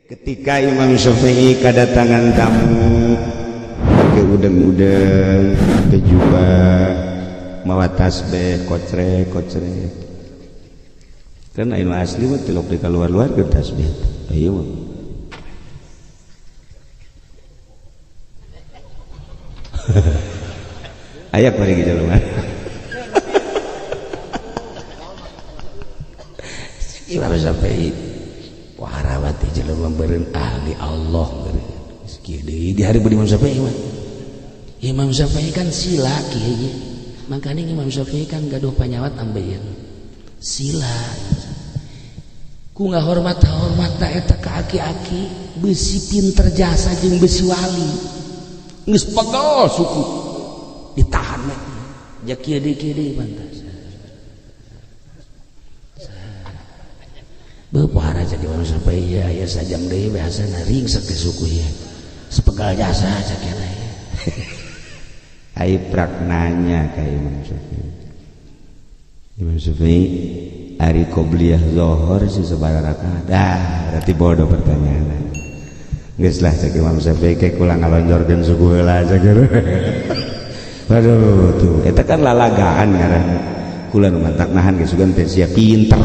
Ketika Imam Syafi'i kedatangan tamu pakai udeng-udeng, pakai jubah, mawa tasbih, kocrek-kocrek. Kan anu asli mah tilok di keluar-luar ke tasbih. Ayo mah. Aya bari jelema. Imam Syafi'i warawati jelema beureun ahli Allah beureun. Kieu deui di hari Imam Syafi'i mah. Imam Syafi'i kan sila kieu. Makanya Imam Syafi'i kan gaduh panyawat ambeien. Sila. Ku ngahormat-hormat eta ka aki-aki beusi pinter jasa jeung beusi wali. Geus pegel suku. Ditahan we. Ja kieu deui pantas. Beuh jadi orang sampai ya ya sajam deui biasana ringsek di suku ya. Sepegal jasa cakena ya. Ai prak nanya ka Imam Syafi'i. Imam Syafi'i ari qobliyah zuhur si sabaraha rakaat. Dah berarti bodoh pertanyaan. Geus lah cek Imam Syafi'i ke kula ngalonjorkeun suku heula cek. Waduh tuh eta kan lalagaan ngaranna. Kula nu mantak nahan geus sugan teh sia pinter.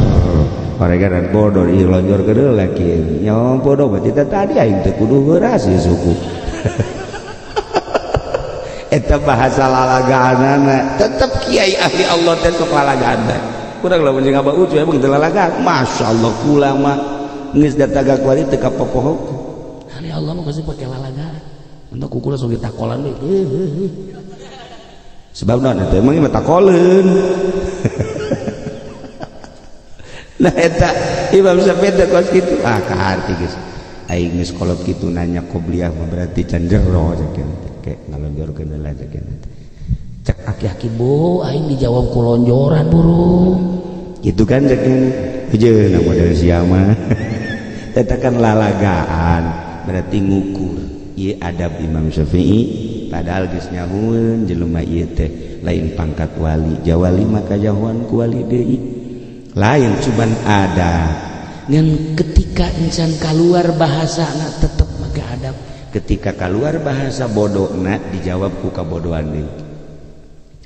Oregan bodoh dilonjor ke deui lagi. Nya bodoh berarti tadi aing teh kudu heuras ieu suku. Eta bahasa lalagaanana tetep kiai ahli Allah teh sok lalagaan teh. Kurang lamun jeung Abah Ucu emang teu lalagaan. Masyaallah kula mah geus datagak wali teu kapopohok. Ahli Allah mah pasti pake lalagaan. Entah ku kula sok ditakolan we. Sebab naon eta emang mah takoleun. Nah eta Imam Syafi'i teh kos kitu ah kaharti geus aing geus kolot kitu nanya qobliyah mah berarti can jero cek teh ngalonjorkeun heula cek teh cek aki-aki bu aing dijawab ku lonjoran burung gitu kan cek hujeuna model sia mah eta kan lalagaan berarti ngukur ieu adab Imam Syafi'i padahal geus nyahueun jelema ieu teh lain pangkat wali jawali maka jahuan ku wali deui lain cuman ada ngan ketika insan keluar bahasa na tetep make adab ketika keluar bahasa bodoh na dijawab ku kabodohan deui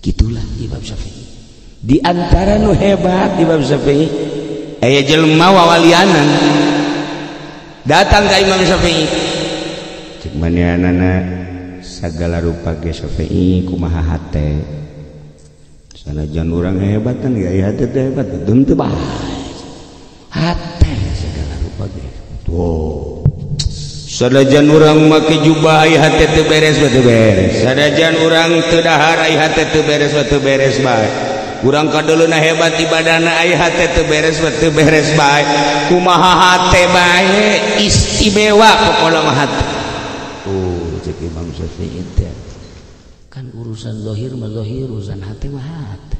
gitulah Imam Syafi'i di antara nu hebat Imam Syafi'i aya jelema wawalianan datang ka Imam Syafi'i cek manehanana sagala rupa ge Syafi'i kumaha hate sanajan urang hebat kan ya hate teh hebat teu bae hate segala rupa ge tuh sanajan urang make jubah ai hate teu beres teu beres sanajan urang teu dahar ai hate teu beres teu beres bae urang kadeuleuna hebat ibadahna ai hate teu beres teu beres bae kumaha hate bae istimewa pokona mah hate tuh cek Imam Syafi'i teh kan urusan zahir mah zahir urusan hati mah hati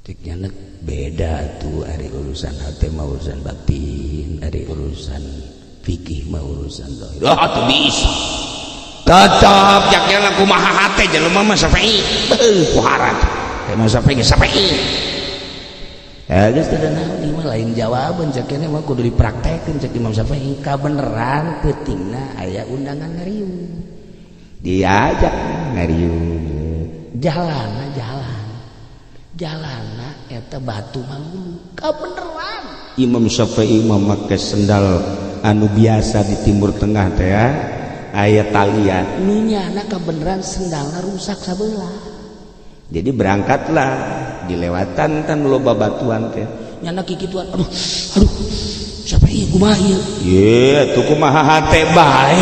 cek nyanek beda tuh ari urusan hati mah urusan batin ari urusan fikih mah urusan zahir ah tuh bisa tetep cek nyanek kumaha hate jelema mah Syafi'i beuh kuharat Imam Syafi'i geus Syafi'i ya geus teu naon ieu mah lain jawaban cek nyanek mah kudu dipraktekeun cek Imam Syafi'i kabeneran peutingna aya undangan ngariung diajak ngariung jalana jalan jalana eta batu malulu kabeneran Imam Syafi'i memakai sendal anu biasa di Timur Tengah teh aya talian nu nyana kabeneran sendalna rusak sabelah jadi berangkatlah dilewatan kan loba batuan teh nyana kikituan aduh aduh Syafi'i kumaha ieu ye tuh kumaha hate bae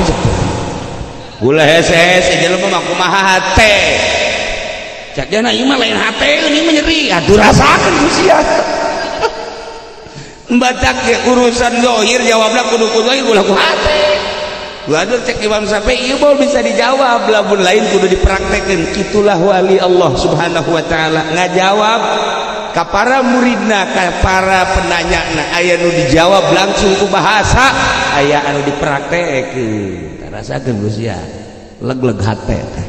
gula hese jelema mah kumaha hate cak jana ieu mah lain hate ini mah nyeri atuh rasakeun ku sia batak ge urusan zahir jawabna kudu ku zahir ulah ku hate waduh cek Imam Syafi'i ieu mah bisa dijawab lamun lain kudu dipraktekeun kitulah wali Allah Subhanahu wa taala ngajawab ka para muridna ka para penanyana aya nu dijawab langsung ku bahasa aya anu dipraktekeun rasakeun geus ya leg-leg hate teh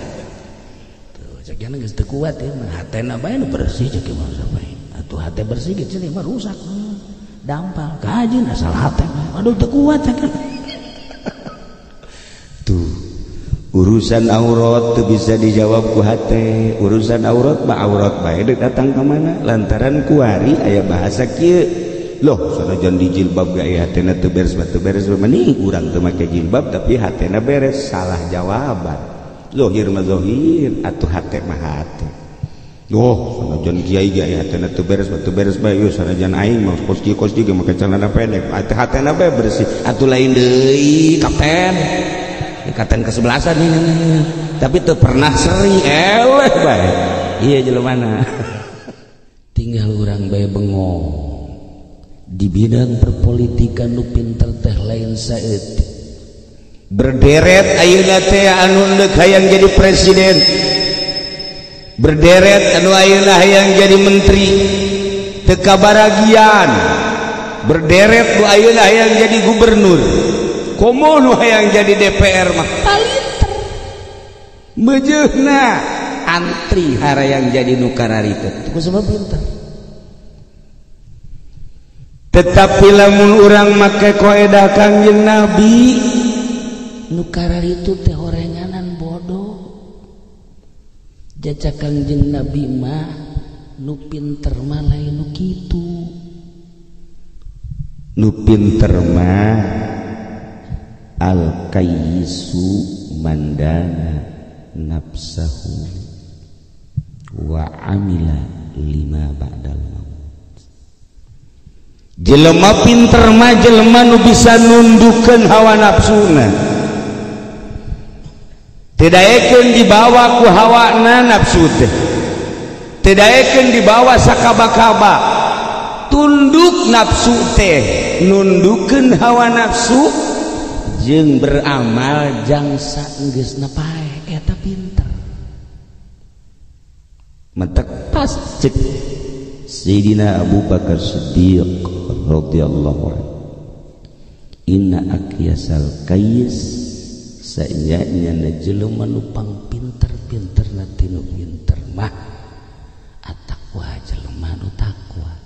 tuh cek jana geus teu kuat ieu mah hatena bae nu bersih cek Imam Syafi'i atuh hate bersih geus mah rusak dampal kajeun asal hate mah aduh teu kuat cek Tuh urusan aurat tuh bisa dijawab ku hate. Urusan aurat mah aurat bae deuk datang ka mana lantaran kuari aya bahasa kieu. Loh sanajan di jilbab ge aya hatena teu beres mah teu beres meni urang teu make jilbab tapi hatena beres, salah jawaban. Zohir mah zohir atuh hate mah hate. Loh sanajan kiai ge aya hatena teu beres mah teu beres bae, sanajan aing mah kos kieu ge make celana pendek atuh hatena bae bersih atuh lain deui kapten. Ikatan kesebelasan ini, tapi tuh pernah seri eleh bae. Iya jelema. Tinggal urang bae bengong. Di bidang perpolitikan nu pinter teh lain saeutik. Berderet ayeuna teh anu deuk hayang jadi presiden. Berderet anu ayeuna hayang jadi menteri. Teu kabaragian. Berderet nu ayeuna hayang jadi gubernur. Komo nu hayang jadi DPR mah palinter mejeuhna antri harayang jadi nu kararitu ku sebab pinter. Tetapi lamun urang make koedah Kangjeng Nabi nu kararitu teh horenganan bodoh. Jajak Kangjeng Nabi mah nu pinter mah lain nu kitu. Nu pinter mah al-kayyisu mandana nafsahu wa amila lima ba'dal maut. Jelema pinter mah jelema nu bisa nundukeun hawa nafsuna, teu daekeun dibawa ku hawana nafsu teh, teu daekeun dibawa sakaba-kaba, tunduk nafsu teh, nundukeun hawa nafsu jeung beramal jangsa geus napae eta pinter. Mentek pas cek Sayyidina Abu Bakar Siddiq radhiyallahu anhu, inna akyasal kayis saenyanya na jelema nu pang pinter-pinterna tinu pinter mah atakwa jelema nu takwa.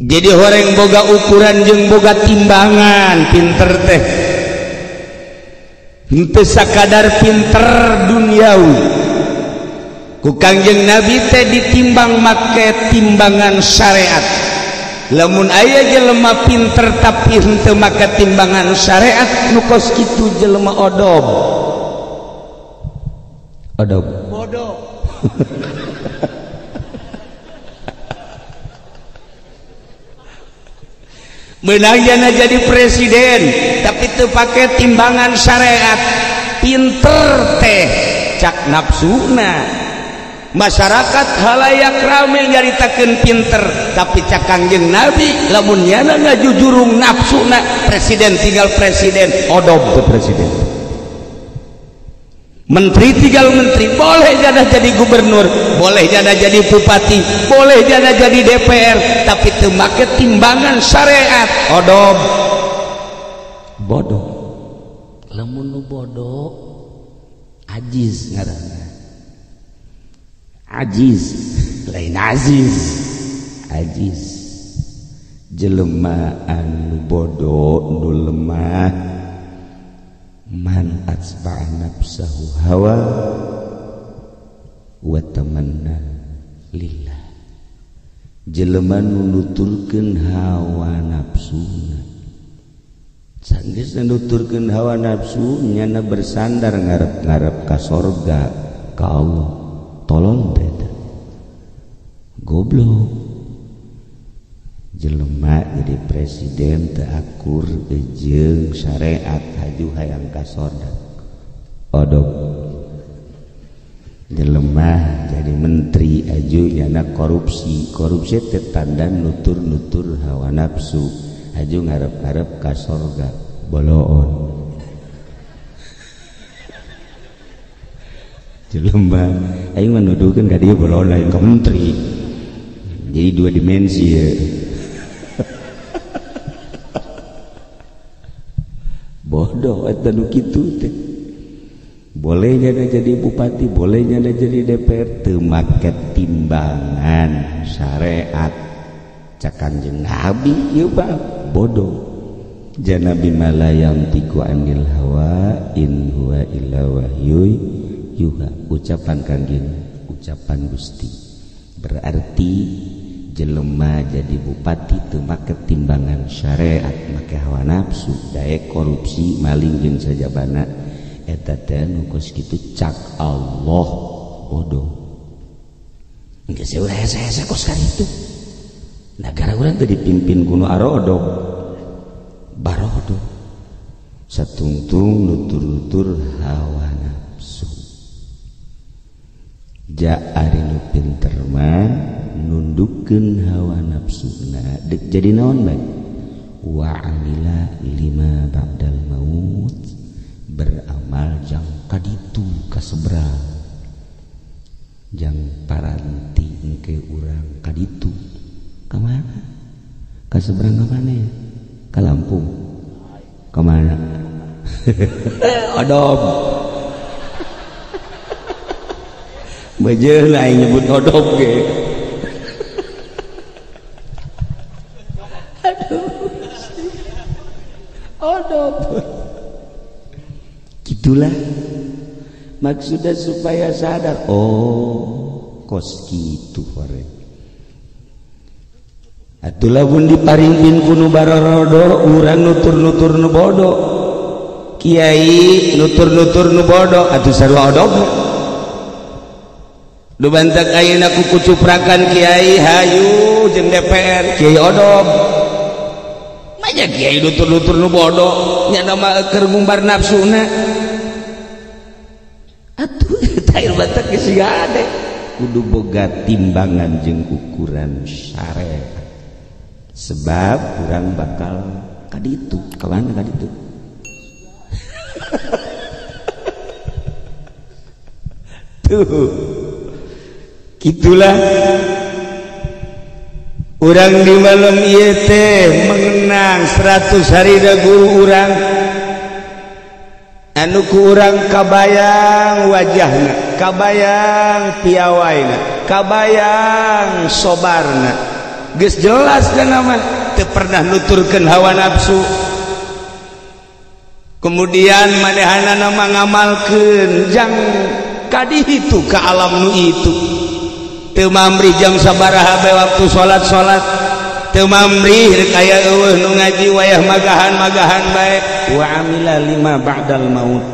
Jadi horeng boga ukuran jeung boga timbangan pinter teh henteu sakadar pinter duniawi. Ku Kangjeng Nabi teh ditimbang make timbangan syariat. Lamun aya jelema pinter tapi henteu make timbangan syariat nu kos kitu jelema odob. Odob. Bodoh. Menang jana jadi presiden tapi teu pake timbangan syariat, pinter teh cak nafsuna. Masyarakat halayak rame nyaritakeun pinter tapi cak Kangjeng Nabi lamun nyana ngajujurung nafsuna presiden tinggal presiden, odob teu presiden. Menteri tinggal menteri, boleh jana jadi gubernur, boleh jana jadi bupati, boleh jana jadi DPR, tapi teu make timbangan syariat, odob. Bodoh. Lamun nu bodoh ajiz ngaranna. Ajiz, lain aziz. Ajiz. Jelema anu bodoh nu lemah man atsba'a nafsahu hawa wa tamanna lillah. Jelema nu nuturkeun hawa nafsuna, sanggeus nuturkeun hawa nafsu nyana bersandar ngarep-ngarep ka sorga ka Allah. Tolol teh goblok. Jelema jadi presiden teu akur jeung syariat haju hayang ka sorga, odob. Jelema jadi menteri aju nyana korupsi, korupsi teh tanda nutur-nutur hawa nafsu haju ngarep-ngarep ka sorga, boloon. Jelema aing mah nuduhkeun ka dieu boloon lain ka menteri, jadi dua dimensi ya. Bodoh eta nu kitu teh. Boleh nyana jadi bupati, boleh nyana jadi DPR teu make timbangan syariat. Cak Kangjeng Nabi ieu mah bodoh. Janabi malayam tiku anil hawa in huwa illa wahyu yuha. Ucapan kangjeng, ucapan Gusti. Berarti jelema jadi bupati teu make timbangan syariat, make hawa nafsu, daek korupsi, maling jeung sajabana. Eta teh nu kos kitu cak Allah bodoh. Geus ulah hese-hese kos karitu. Nagara urang teh dipimpin ku nu arodog. Barodo satungtung nutur-nutur hawa nafsu. Ja ari nu pinter mah nundukkeun hawa nafsuna dek jadi naon bae wa amila lima ba'dal maut, beramal jang kaditu kaseberang jang paranti engke urang kaditu ka mana kaseberang ka mana ya? Ke Lampung kemana? Odom bejeun aing nyebut odom ge. Aduh odom gitulah maksudnya supaya sadar oh kos kitu hore. Atulah pun diparingpin ku nu barorodo urang nutur-nutur nu bodo, kiai nutur-nutur nu bodo atuh sarua odog. Du bantak ayeuna ku kucuprakan kiai hayu jeung DPR kiai odog. Manya kiai nutur-nutur nu bodo nya mah keur ngumbar nafsuna. Atuh eta bantak geus gade kudu boga timbangan jeung ukuran syariat. Sebab kurang bakal kaditu kawan kaditu. Tuh gitulah urang di malam ieu teh mengenang 100 hari da guru urang anu ku urang kabayang wajahna, kabayang piawaina, kabayang sobarna. Geus jelas kan mah teu pernah nuturkeun hawa nafsu. Kemudian manehanana mah ngamalkeun jang kaditu ka alam nu itu. Teu mamrih jam sabaraha bae waktu salat-salat, teu mamrih rek aya eueuh nu ngaji wayah magahan-magahan bae wa amila lima ba'dal maut.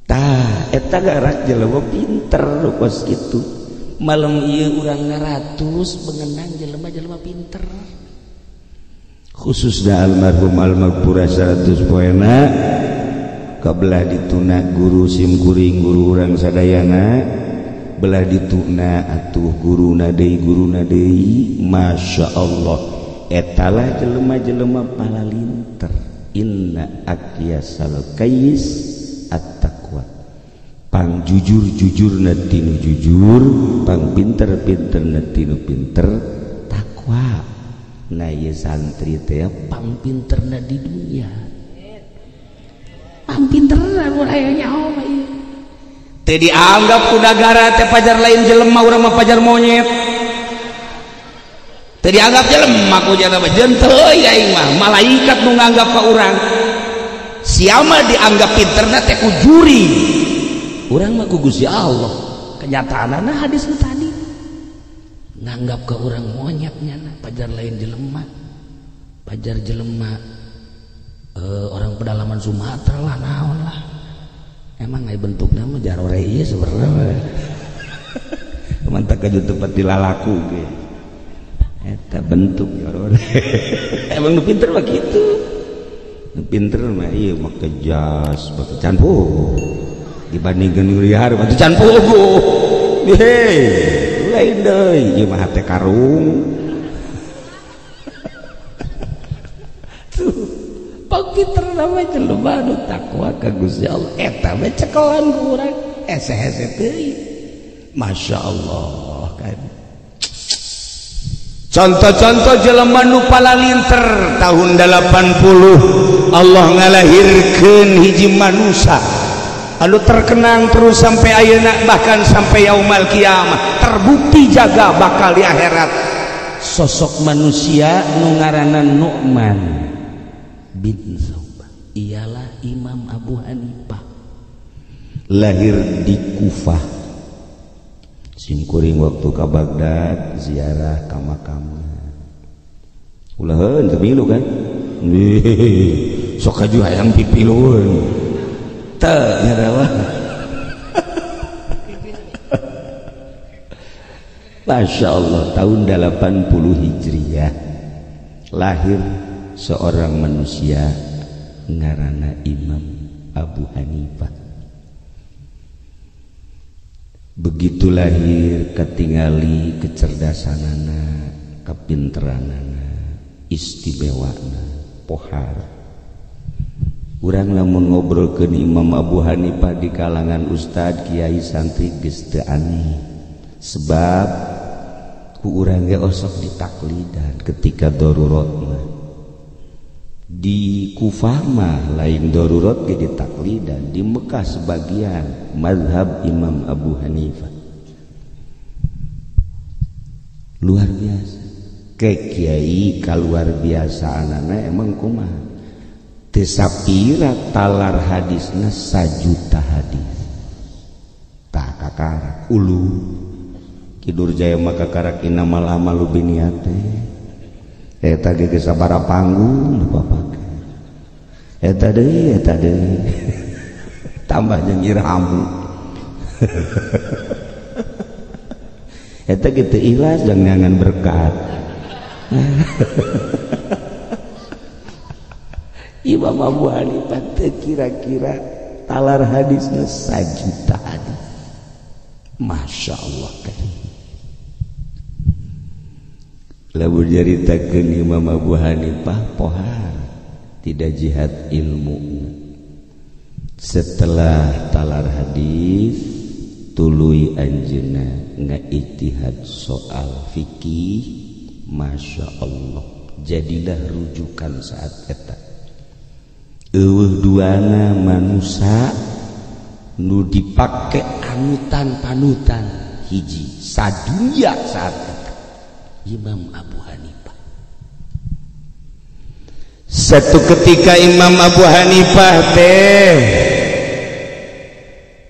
Tah eta garak jelema pinter kos kitu. Malam ieu urang ngaratus mengenang jelema-jelema pinter. Khususna almarhum almaghfurah 100 poena kabelah dituna guru sim kuring guru urang sadayana belah dituna atuh guruna deui Masya Allah etalah jelema-jelema palalinter. Inna akyasal kayis at-taqwa. Pang jujur-jujur tinu jujur, pang pinter-pinter tinu pinter, takwa. Nah ieu santri teh pang pinterna di dunia. Pang pinterna mun aya nyaho mah ieu. Teu dianggap ku nagara teh pajar lain jelema urang mah pajar monyet. Teu dianggap jelema ku jana mah jeung teu aing mah malaikat nu nganggap ka urang. Siapa dianggap pinterna teh ku juri. Urang mah ku Gusti Allah. Kenyataanna hadis nu tadi nganggap ke urang monyet nyana pajar lain jelema. Pajar jelema orang pedalaman Sumatera lah naon lah. Emang ai bentukna mah jarore ieu sebenarnya. Mantap ka tempat dilalaku ge. Eta bentuk jarore. Emang nu pinter mah kitu. Nu pinter mah ieu make jas, make canpu. Dibandingkan liar batu can pogo. Hei, lain deui ieu mah hate karung. Tuh, pang pinter mah jelema nu takwa ka Gusti Allah. Eta we cekelan ku urang hese-hese teuing. Masya Allah kan. Contoh-contoh jelema nu palalinter tahun 80 Allah ngalahirkeun hiji manusia anu terkenang terus sampai ayeuna bahkan sampai yaumal kiamah terbukti jaga bakal di akhirat. Sosok manusia nu ngaranna Nu'man. bin Saubah. Ialah Imam Abu Hanifah. Lahir di Kufah. Simkuring waktu ka Baghdad ziarah ka makamna. Ulaheun teu milu kan? Sok kaju hayang pipilueun. Teu nyarawa. Masya Allah, tahun 80 Hijriah lahir seorang manusia ngarana Imam Abu Hanifah. Begitu lahir ketingali kecerdasanana, kepinteranana, istimewana, pohar. Urang lamun ngobrolkeun Imam Abu Hanifah di kalangan ustad, kiai, santri geus teu aneh. Sebab ku urang ge osok ditaklidan ketika darurat mah. Di Kufah mah lain darurat ge ditaklidan, di Mekah sebagian mazhab Imam Abu Hanifah. Luar biasa. Ke kiai kaluar biasaanana emang kumaha? Teu sapira talar hadisna sajuta hadis. Tah kakarak ulu Kidur Jaya maka karak innamal a'malu binniyat. Eta ge geus sabaraha panggung dipapake. Eta deui, eta deui. Tambah jeung irhamu. Eta ge teu ikhlas jangan berkat. Imam Abu Hanifah teu kira-kira talar hadisna sajuta hadis. Masya Allah karim. Lamun nyaritakeun Imam Abu Hanifah pohar tidak jihad ilmu. Setelah talar hadis tuluy anjeunna ngaijtihad soal fikih, Masya Allah jadilah rujukan saat eta. Eueuh duana manusa nu dipake anutan panutan hiji sadunya saat eta Imam Abu Hanifah. Satu ketika Imam Abu Hanifah teh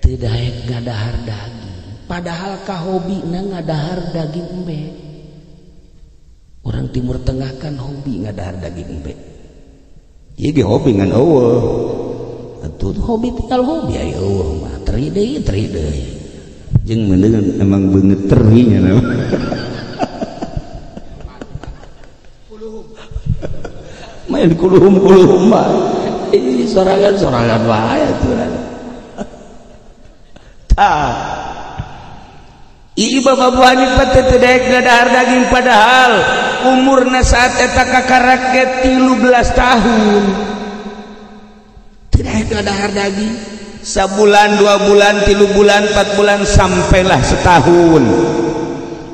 teu daek ngadahar daging, padahal kahobina ngadahar daging embe. Orang Timur Tengah kan hobi ngadahar daging embe. Ieu ge hobi ngan eueuh. Atuh hobi tinggal hobi aya eueuh mah teri deui teri deui. Jeung meuneun emang beungeut teri nya. Main kuluhum-kuluhum mah. Ini sorangan-sorangan wae atuh. Tah. Imam Abu Hanifah teh teu daek ngadahar daging padahal umurna saat eta kakarak ge 13 tahun. Teu daek ngadahar daging. Sabulan, 2 bulan, 3 bulan, 4 bulan sampailah setahun.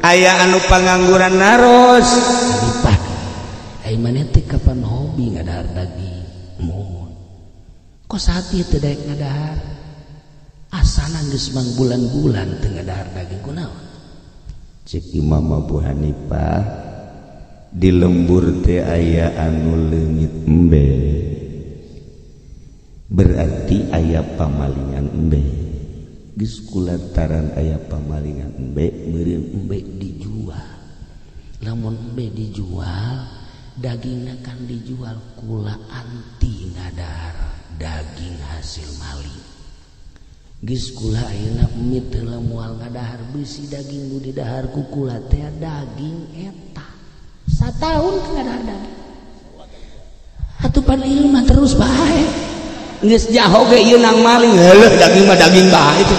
Aya anu pangangguran naros. Hanifah, ai maneh teh kapan hobi ngadahar daging? Mun. Kok saat ieu teu daek ngadahar? Asana geus mangbulan-bulan teu ngadahar daging kunaon? Cek Imam Abu Hanifah di lembur teh aya anu leungit embe. Berarti aya pamalingan embe. Geus kulantaran aya pamalingan embe, meureun embe dijual. Lamun embe dijual, dagingna kan dijual kula anti ngadahar daging hasil maling. Geus kula ayeuna mie teu moal ngadahar beusi daging nu didahar ku kula teh daging eta. Sataun ngadahar daging. Atuh pan ieu mah terus bae. Geus jaho ge ieu nang maling, heuh daging mah daging bae itu.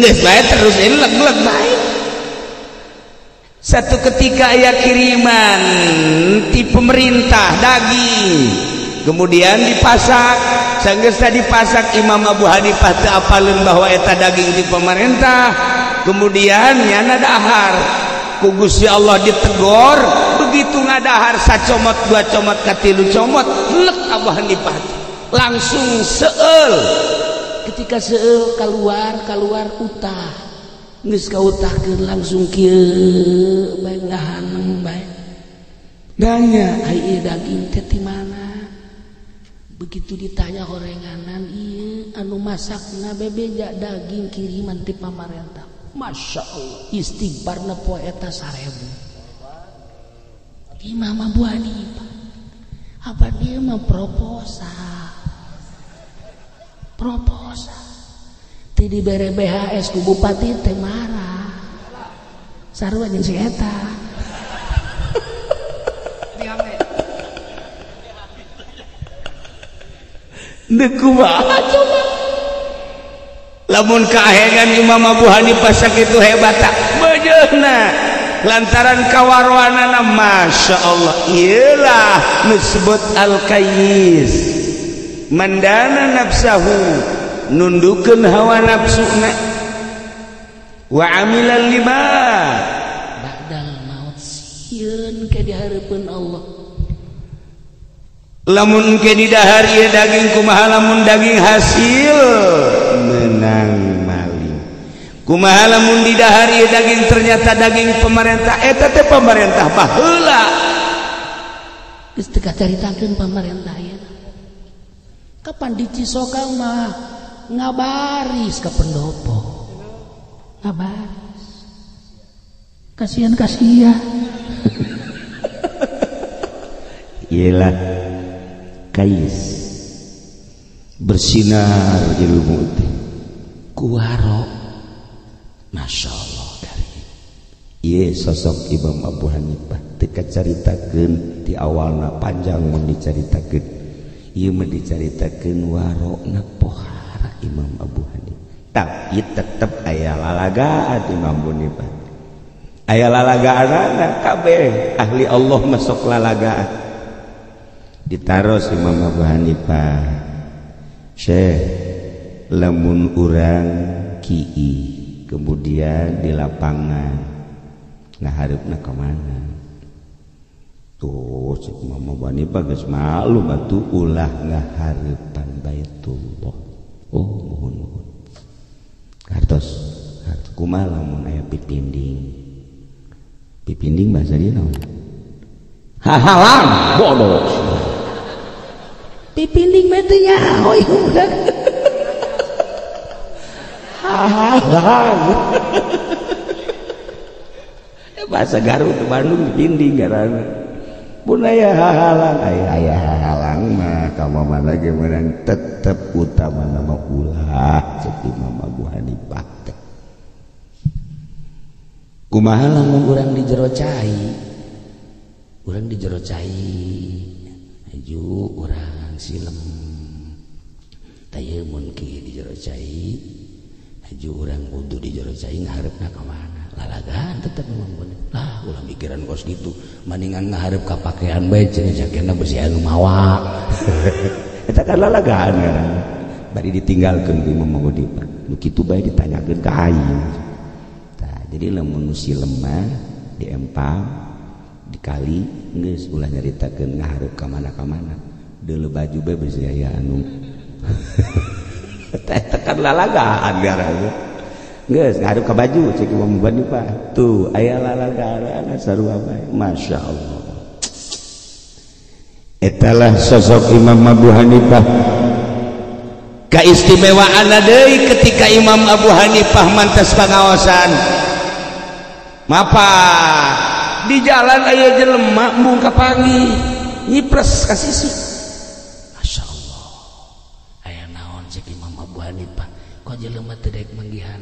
Geus bae terus leg-leg bae. Satu ketika aya kiriman ti pemerintah daging, kemudian dipasak. Sanggeus dipasak Imam Abu Hanifah teu apaleun bahwa eta daging di pemerintah. Kemudian nyana dahar ku Gusti Allah ditegor, begitu ngadahar sacomot dua comot katilu comot lek Abu Hanifah langsung seueul. Ketika seueul keluar utah, geus kautahkeun langsung kieu bae ngahanem bae. Nanya ai ieu daging teh ti mana? Begitu ditanya horenganan ieu anu masakna bebeja daging kiriman ti pamarentah. Masya Allah istighfarna poe eta 1000. Imam Abu Hanifah apa dia mah proposal. Proposal ti dibere BHS ku bupati teh marah. Sarua jeung si eta. Deuk kumaha coba? Lamun kahengan Imam Abu Hanifah sakitu hebat tak bejeuna lantaran kawarwanana Masya Allah iyalah disebut al-kayyis mandana nafsahu nundukeun hawa nafsuna wa amilal lima ba'dal maut sieun ke dihareupeun Allah. Lamun ke didahar ieu daging kumaha lamun daging hasil menang maling kumaha lamun didahar ieu daging ternyata daging pemerintah eta teh pemerintah baheula geus teu kacaritakeun pemerintah ieu kapan di Cisokang mah ngabaris ka pendopo ngabaris kasihan kasihan iyalah kais bersinar ilmu teh kuwaro Masya Allah karim. Ieu sosok Imam Abu Hanifah teu kacaritakeun di awalna panjang mun dicaritakeun ieu mah dicaritakeun warona pohara Imam Abu Hanifah tapi tetep aya lalagaan Imam Abu Hanifah aya lalagaanana kabeh ahli Allah masuk lalagaan ditaros Imam Abu Hanifah Syekh lamun urang ki'i kemudian di lapangan nah hareupna ka mana tuh cek Imam Abu Hanifah geus maklum atuh ulah ngahareupan Baitullah. Oh muhun muhun kartos kumaha lamun aya pipinding pipinding bahasa dia naon hahalang bodoh pipinding mah teu nyaho ieu budak hahalang bahasa Garut Bandung pipinding ngaranna pun aya hahalang aya hahalang mah ka mana ge meunang tetep utama nama ulah cek Imam Abu Hanifah teh kumaha lamun urang di jero cai urang di jero cai aju urang silem tah mun ki di jero cai aju urang wudu di jero cai ngahareupna ka mana lalagaan tetep memang bener lah ulah mikiran kos gitu maningan ngahareup ka pakaian bae cenah jakena besi anu mawa eta kan lalagaan ngaranna bari ditinggalkeun ku Imam Abu Hanifah nu kitu bae ditanyakeun ka aing tah jadi lamun nu silem mah diempang dikali geus ulah nyaritakeun ngahareup ka mana-ka mana deuleu baju bae besi aya anu eta kan lalagaan ngaranna geus ngahareup ka baju cek Imam Abu Hanifah tuh aya lalagaan sarua bae Masya Allah etalah sosok Imam Abu Hanifah keistimewaan deui ketika Imam Abu Hanifah mantas pangaosan mapa di jalan aya jelema embung kapanggih nyipres ka sisi Masya Allah aya naon cek Imam Abu Hanifah kok jelema teu daek manggihan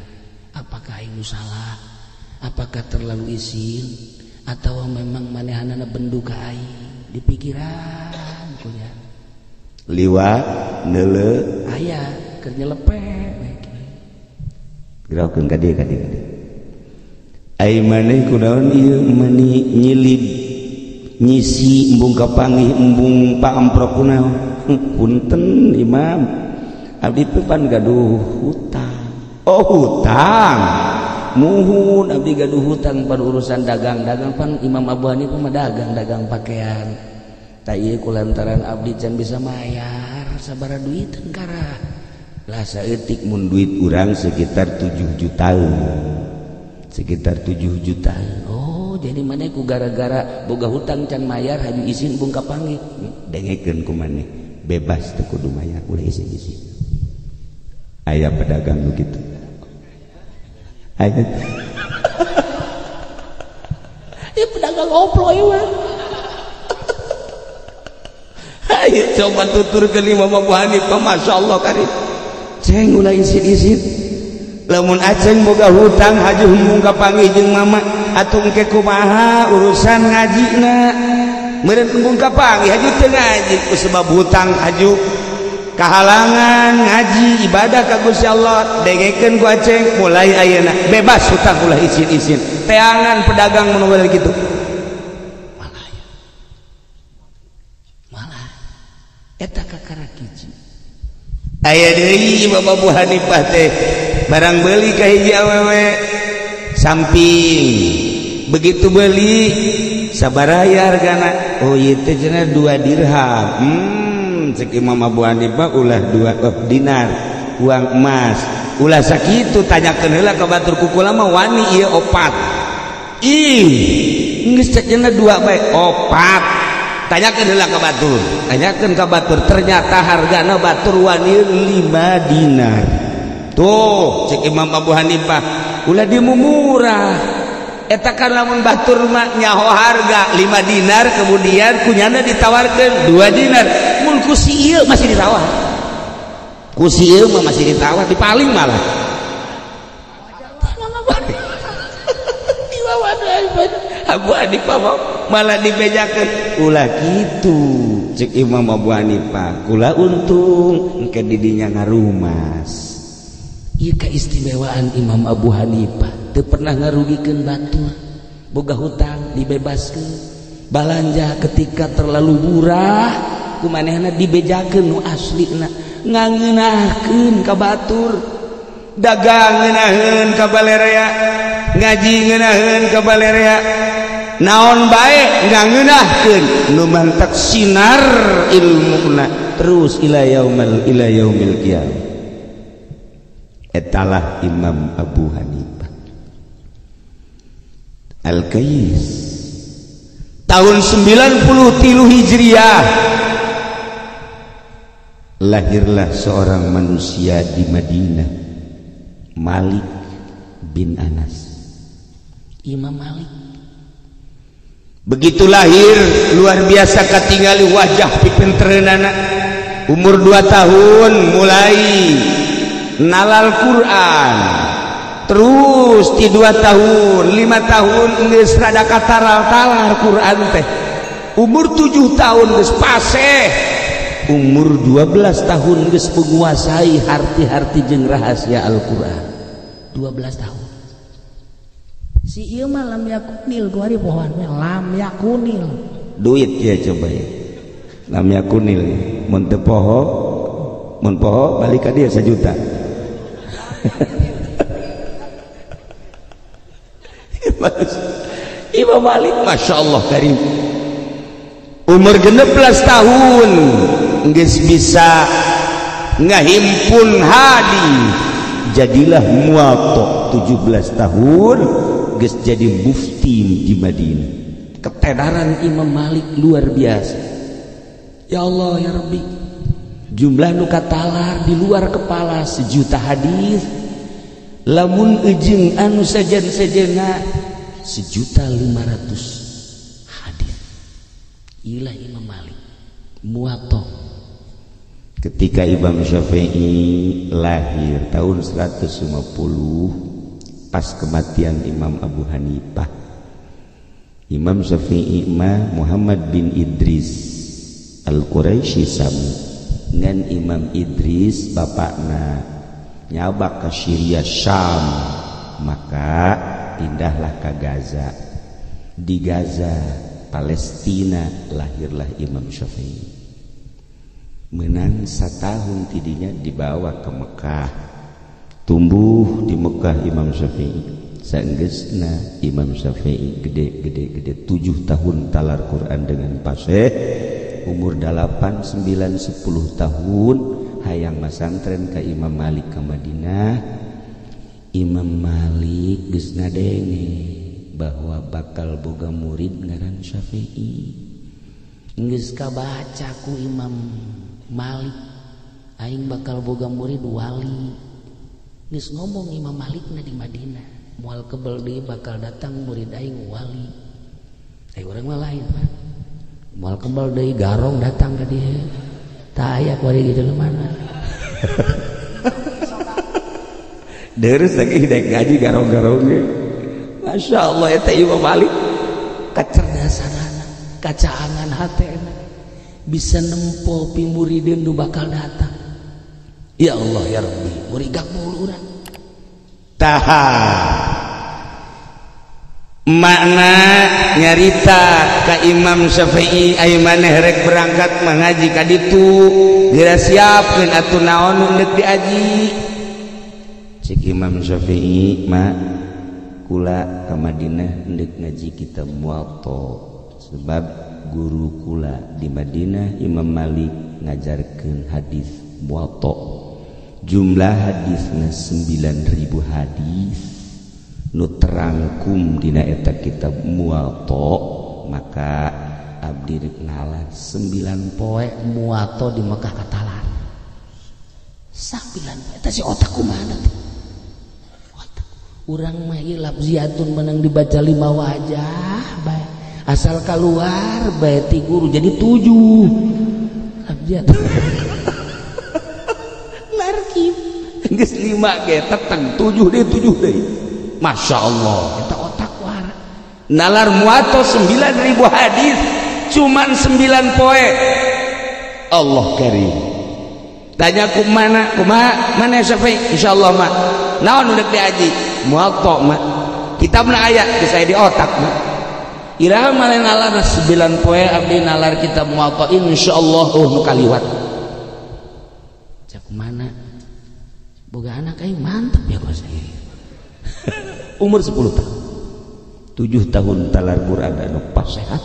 apakah aing salah apakah terlalu isin atau memang manehanana bendu ka aing di pikiran kunya liwat neuleu aya keur nyelepek gerakeun ka dieu ka dieu ai maneh kunaon ieu mani nyilib nyisi embung kapanggih embung paamprok kunaon punten Imam abdi teh pan gaduh hutang. Oh hutang muhun abdi gaduh hutang pan urusan dagang-dagang pan Imam Abu Hanifah mah dagang-dagang pakaian tah ieu kulantaran abdi can bisa mayar sabaraha duiteun karah lah saeutik mun duit urang sekitar 7 jutaan sekitar 7 jutaan. Oh Oh jadi maneh ku gara-gara boga hutang can mayar haju izin bung kapanggih. Dengekeun ku maneh bebas teu kudu mayar ulah izin-izin. Aya pedagang nu kitu. Aya. Ya pedagang oplo ieu mah. Ayo coba tuturkeun Imam Abu Hanifah, masyaallah karim. Ceng ulah izin-izin. Lamun aceng boga hutang haju embung kapanggih jeung mama atuh engke kumaha urusan ngajina. Meureun embung kapanggih haju teu ngaji ku sebab hutang haju kahalangan ngaji ibadah ka Gusti Allah. Dengekeun ku aceng mulai ayeuna bebas hutang ulah izin-izin. Teangan pedagang mun kitu. Malah ya. Malah eta kakara hiji. Aya deui Imam Abu Hanifah teh barang beli ka hiji awewe samping. Begitu beli sabaraha hargana? Oh ieu teh cenah 2 dirham. Cek Imam Abu Hanifah ulah 2 dinar uang emas. Ulah sakitu tanyakeun heula ka batur kukula mah wani ieu opat. Ih, geus cek cenah 2 bae opat. Tanyakeun heula ka batur. Tanyakeun ka batur ternyata hargana batur wani 5 dinar. Tuh cek Imam Abu Hanifah ulah dimumurah. Eta kan lamun batur mah nyaho harga 5 dinar kemudian kunyana ditawarkeun 2 dinar. Mun ku si ieu masih ditawar. Ku si ieu mah masih ditawar dipaling malah. Abu Hanifah malah dibejakeun ulah kitu cek Imam Abu Hanifah kula untung engke didinya ngarumas. Ieu keistimewaan Imam Abu Hanifah teu pernah ngarugikeun batur, boga hutang dibebaskeun, balanja ketika terlalu murah ku manehna dibejakeun nu aslina, ngangeunahkeun ka batur, dagang ngeunaheun ka balerea, ngaji ngeunaheun ka balerea, naon bae ngangeunahkeun nu mantak sinar ilmuna terus ila yaumil qiyamah. Etalah Imam Abu Hanifah Al-Qais. Tahun 93 Hijriah lahirlah seorang manusia di Madinah, Malik bin Anas. Imam Malik begitu lahir luar biasa katingali wajah pipintereunana. Umur 2 tahun mulai nalal Quran, terus di 2 tahun 5 tahun geus rada kataral-talar Quran teh. Umur 7 tahun geus paseh, umur 12 tahun geus menguasai harti-harti jeung rahasia Al-Quran. 12 tahun si ieu mah lam yakunil kuari pohoan lam yakunil duit ya coba ya lam yakunil mun teu poho mun poho balik ka dia 1 juta. Imam Malik Masya Allah karim umur 16 tahun geus bisa ngahimpun hadis, jadilah Muwatta. 17 tahun geus jadi mufti di Madinah. Ketenaran Imam Malik luar biasa. Ya Allah ya Rabbi, jumlah nu katalar di luar kepala 1 juta hadis, lamun ejeung anu sejen-sejena 1.500.000 hadis. Ilah Imam Malik Muwatta. Ketika Imam Syafi'i lahir tahun 150 pas kematian Imam Abu Hanifah, Imam Syafi'i mah Muhammad bin Idris Al-Quraisy sami ngan Imam Idris bapakna nyabak ke Syria Syam, maka pindahlah ke Gaza. Di Gaza Palestina lahirlah Imam Syafi'i. Menang setahun tidinya dibawa ke Mekah, tumbuh di Mekah Imam Syafi'i. Saenggeusna Imam Syafi'i gede-gede-gede 7 tahun talar Quran dengan paseh. Umur 8, 9, 10 tahun hayang masantren ka Imam Malik ke Madinah. Imam Malik geus ngadenge bahwa bakal boga murid ngaran Syafi'i. Geus kabaca ku Imam Malik aing bakal boga murid wali. Geus ngomong Imam Malikna di Madinah, moal kebel deui bakal datang murid aing wali. Urang mah lain Pak. Moal kebel deui garong datang ka dieu. Tah aya kuari gitu mana. Deres lagi dek ngaji garong-garong ge. Masya Allah eta Imam Malik kecerdasanana, kacaangan hatena bisa nempo pimurideun nu bakal datang. Ya Allah ya Rabbi, murigak mulu urang. Taha makna nyarita ka Imam Syafi'i aya maneh rek berangkat mengaji ka ditu geura siapkeun atuh naon nu deuk diaji. Cek Imam Syafi'i ma kula ka Madinah deuk ngaji kitab Muwatta sebab guru kula di Madinah Imam Malik ngajarkeun hadis Muwatta. Jumlah hadisna 9.000 hadis nu terangkum dina eta kitab Muwatta, maka abdi rek ngalah 9 poe Muwatta di Mekah katalar. 9 poe eta si otak kumaha teh? Otak urang mah ieu lafziatun menang dibaca 5 wajah bae. Asal keluar bae ti guru jadi 7. Lafziatun. Narkib geus 5 ge teteng 7 deui 7 deui. Masya Allah eta otak war nalar Muwatta 9.000 hadis cuman 9 poe. Allah karim. Tanya kumana kumaha mana Syafi'i insyaallah mak naon udah diaji Muwatta mak kitabna aya geus aya di otak mak iraha male nalar 9 poe abdi nalar kitab Muwatta insyaallah nu kaliwat. Cak mana boga anak aing mantep ya kok saya. Umur 10 tahun 7 tahun talar Quran anu pasehat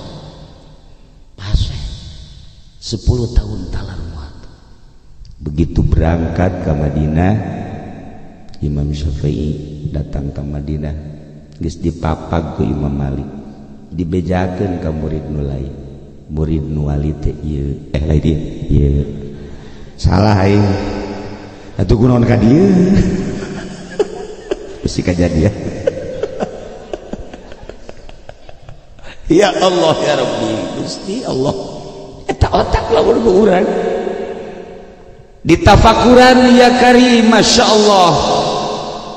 paseh 10 tahun talar Muwatta. Begitu berangkat ke Madinah Imam Syafi'i datang ke Madinah geus dipapag ku Imam Malik dibejakeun ka murid nu lain. Murid nu wali teh ieu eh lain ieu salah aing atuh kunaon ka dieu bisi kajadian. Ya Allah ya Rabbi Gusti Allah eta otak lamun ku urang ditafakuran ya karim. Masya Allah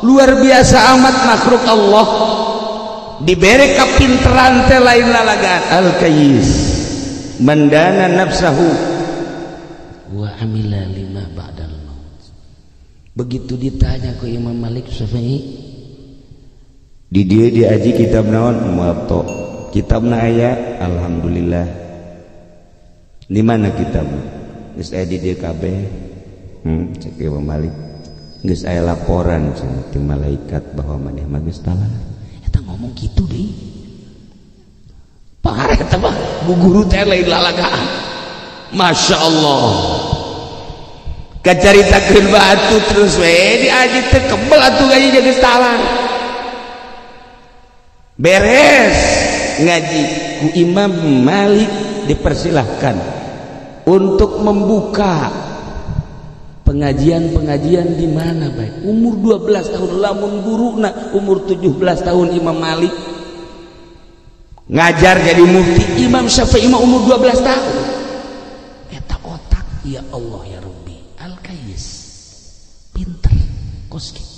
luar biasa amat makhluk Allah diberi kapinteran teh lain lalagan. Al-kayis mandana nafsahu wa amila lima ba'dal maut. Begitu ditanya ke Imam Malik Syafi'i di dia diaji kitab naon Muwatta kitabna aya alhamdulillah. Di mana kitabna geus aya di dieu kabeh. Cek Imam Malik geus aya laporan cenah ti malaikat bahwa maneh mah geus talar. Eta ngomong kitu deui. Parah eta mah bu guru teh lain lalagaan. Masya Allah kacaritakeun batu terus we diaji teh kebel atuh gaji geus talar. Beres ngaji ku Imam Malik dipersilahkan untuk membuka pengajian-pengajian di mana baik. Umur 12 tahun lamun guruna umur 17 tahun Imam Malik ngajar jadi mufti. Imam Syafi'i mah umur 12 tahun. Eta otak ya Allah ya Rabbi al-kayis pinter kos kitu.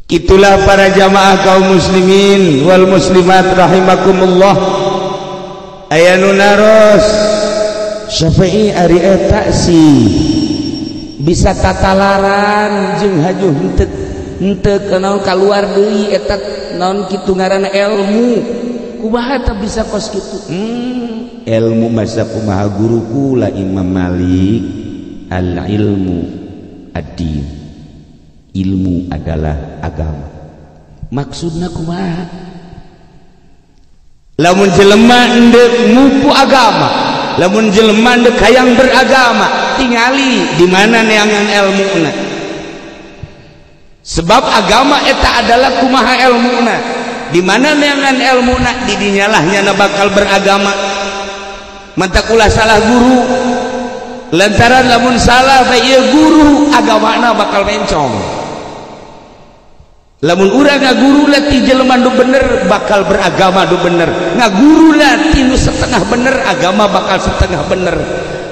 Itulah para jamaah kaum muslimin wal muslimat rahimakumullah. Aya nu naros Syafi'i ari eta sih bisa tatalaran jeung hajuh henteu henteu naon kaluar deui eta naon kitu ngaranna ilmu. Kumaha eta bisa kos kitu? Ilmu masa kumaha guru kula Imam Malik al ilmu ad-din. Ilmu adalah agama. Maksudna kumaha? Lamun jelema endek mupu agama, lamun jelema endek hayang beragama, tingali di mana neangan ilmuna. Sebab agama eta adalah kumaha ilmuna. Di mana neangan ilmuna di dinya lah nyana bakal beragama. Mantak ulah salah guru. Lantaran lamun salah bae ieu guru agamana bakal mencong. Lamun urang ngaguru lah ti jelema nu bener bakal beragama nu bener. Ngaguru lah ti nu setengah bener agama bakal setengah bener.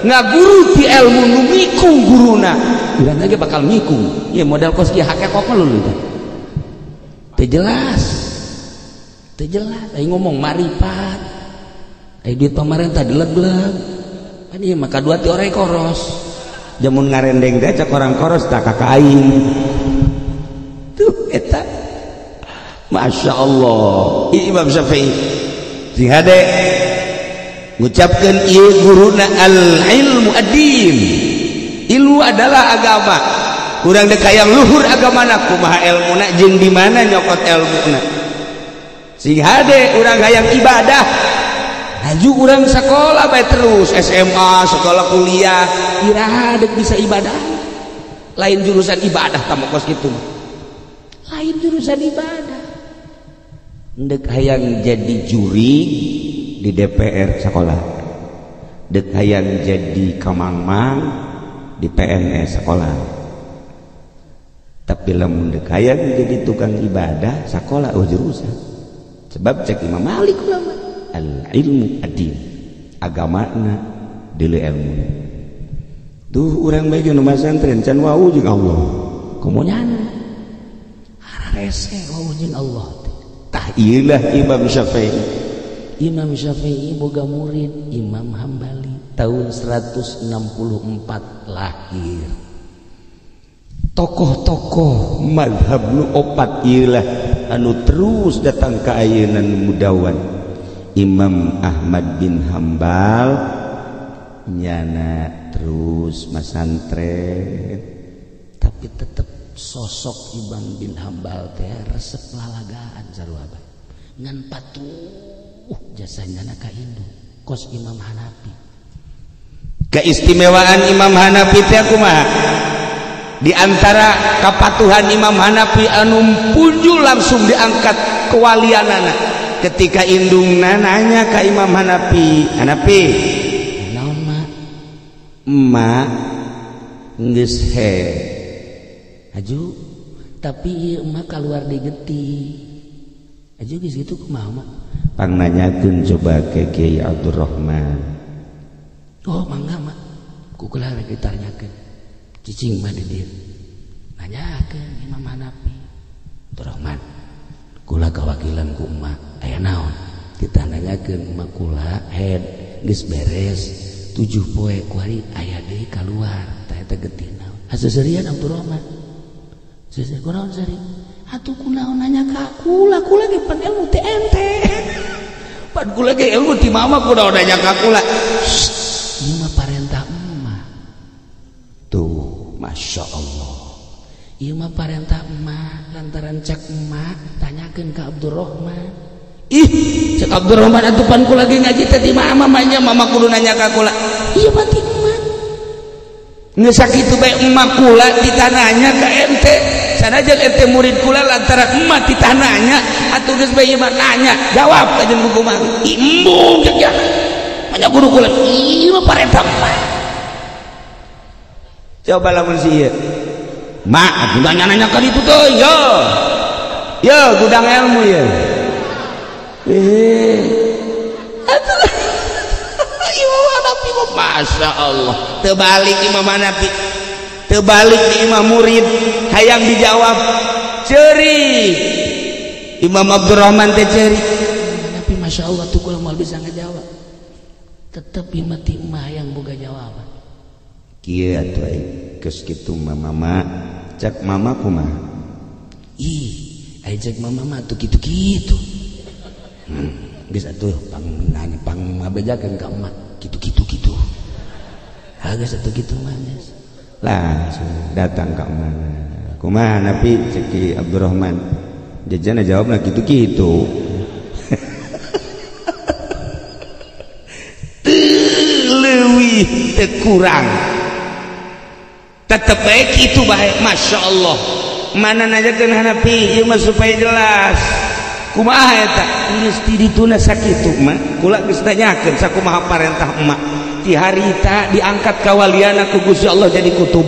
Ngaguru ti ilmu nu mikung guruna urang ge bakal mikung. Ieu model kos kieu hakekok lu teh. Teu jelas. Teu jelas aing ngomong maripat. Aing duit pamarentah dileg-leg. Kan ieu mah kadua ti orai koros. Jamun ngarendeng teh cak orang koros tak ka aing. Tuh eta. Masya Allah. Imam Syafi'i sing hade ngucapkeun ieu guruna al ilmu ad-din. Ilmu adalah agama. Urang dek hayang luhur agamana kumaha elmuna jeung di mana nyokot elmuna. Sing hade urang hayang ibadah. Laju urang sekolah bae terus SMA, sekolah kuliah, iraha dek bisa ibadah. Lain jurusan ibadah tamu kos kitu. Lain jurusan ibadah. Dek hayang jadi juri di DPR sekolah. Dek hayang jadi kamangmang di PNS sekolah. Tapi lamun dek hayang jadi tukang ibadah sekolah oh jurusan. Sebab cek Imam Malik ulama al ilmu ad-din, agamana deuleu ilmuna. Tuh urang bae nu masantren can wau jeung Allah. Komo nyana hararese wau jeung Allah. Tah ieu lah Imam Syafi'i. Imam Syafi'i boga murid Imam Hambali tahun 164 lahir. Tokoh-tokoh mazhab nu opat ieu lah anu terus datang ka ayeuna nu mudawan. Imam Ahmad bin Hambal nyana terus masantren, tapi tetep sosok Imam bin Hambal teh resep lalagaan sarua bae. Ngan patuh jasanya ka indung kos Imam Hanafi. Keistimewaan Imam Hanafi teh kumaha? Di antara kapatuhan Imam Hanafi anu punjul langsung diangkat kewalianana. Ketika indungna nanya ka Imam Hanafi, Hanafi, naon mak? Emak geus he. Aju, tapi ieu emak kaluar di getih. Aju geus kitu kumaha mak? Pang nanyakeun coba ke Kiai Abdurrahman. Oh mangga mak, ku kula rek ditanyakeun. Cicing mah di dieu. Nanyakeun Imam Hanafi. Abdurrahman, kula kawakilan ku emak. Aya naon? Kita nanyakeun emak kula head geus beres 7 poe kuari aya deui kaluar. Tah eta getih naon? Haseuserian Abdurrahman. Seuseur kunaon seuri? Atuh kunaon nanya ka kula, kula ge pan ilmu teh ente. Pan kula ge ilmu ti mama kunaon nanya ka kula. Ieu mah parentah emak. Tuh, Masya Allah. Ieu mah parentah emak lantaran cek emak tanyakeun ka Abdurrahman. Ih, cek Abdurrahman atuh pan kula ge ngaji teh ti mama mah nya mama kudu nanya ka kula. Ieu mah ti emak. Geus sakitu bae emak kula ditananya ka ente. Sanajan ente murid kula lantaran emak ditananya atuh geus bae ieu mah nanya, jawab ka jeung buku mah. Embung cek ya. Manya guru kula ieu mah parentah emak. Coba lamun si ieu. Mak, atuh nanya-nanya ka ditu teh, yo. Yo gudang ilmu ye. Imam Hanafi Masya Allah. Terbalik Imam Hanafi, terbalik di imam murid hayang dijawab ceri. Imam Abdurrahman teh ceri. Hanafi Masya Allah tuh kula moal bisa ngejawab. Tetep imah ti emak yang boga jawaban. Kieu atuh ai geus kitu mama cek mama kumaha? Ih, ai cek mama mah tuh kitu-kitu. Geus atuh pang nanya pang ngabejakeun ka emak kitu-kitu kitu. Ha geus atuh kitu mah geus. Langsung datang ka mana? Kumaha Nabi cek Ki Abdurrahman. Jajana jawabna kitu-kitu. Teu leuwih teu kurang. Tetep bae kitu bae, Masya Allah. Mana nanyakeun Hanafi ieu mah supaya jelas. Kumaha eta geus ti dituna sakitu mah kula geus tanyakeun sakumaha parentah emak ti harita diangkat kawaliana ku Gusti Allah jadi kutub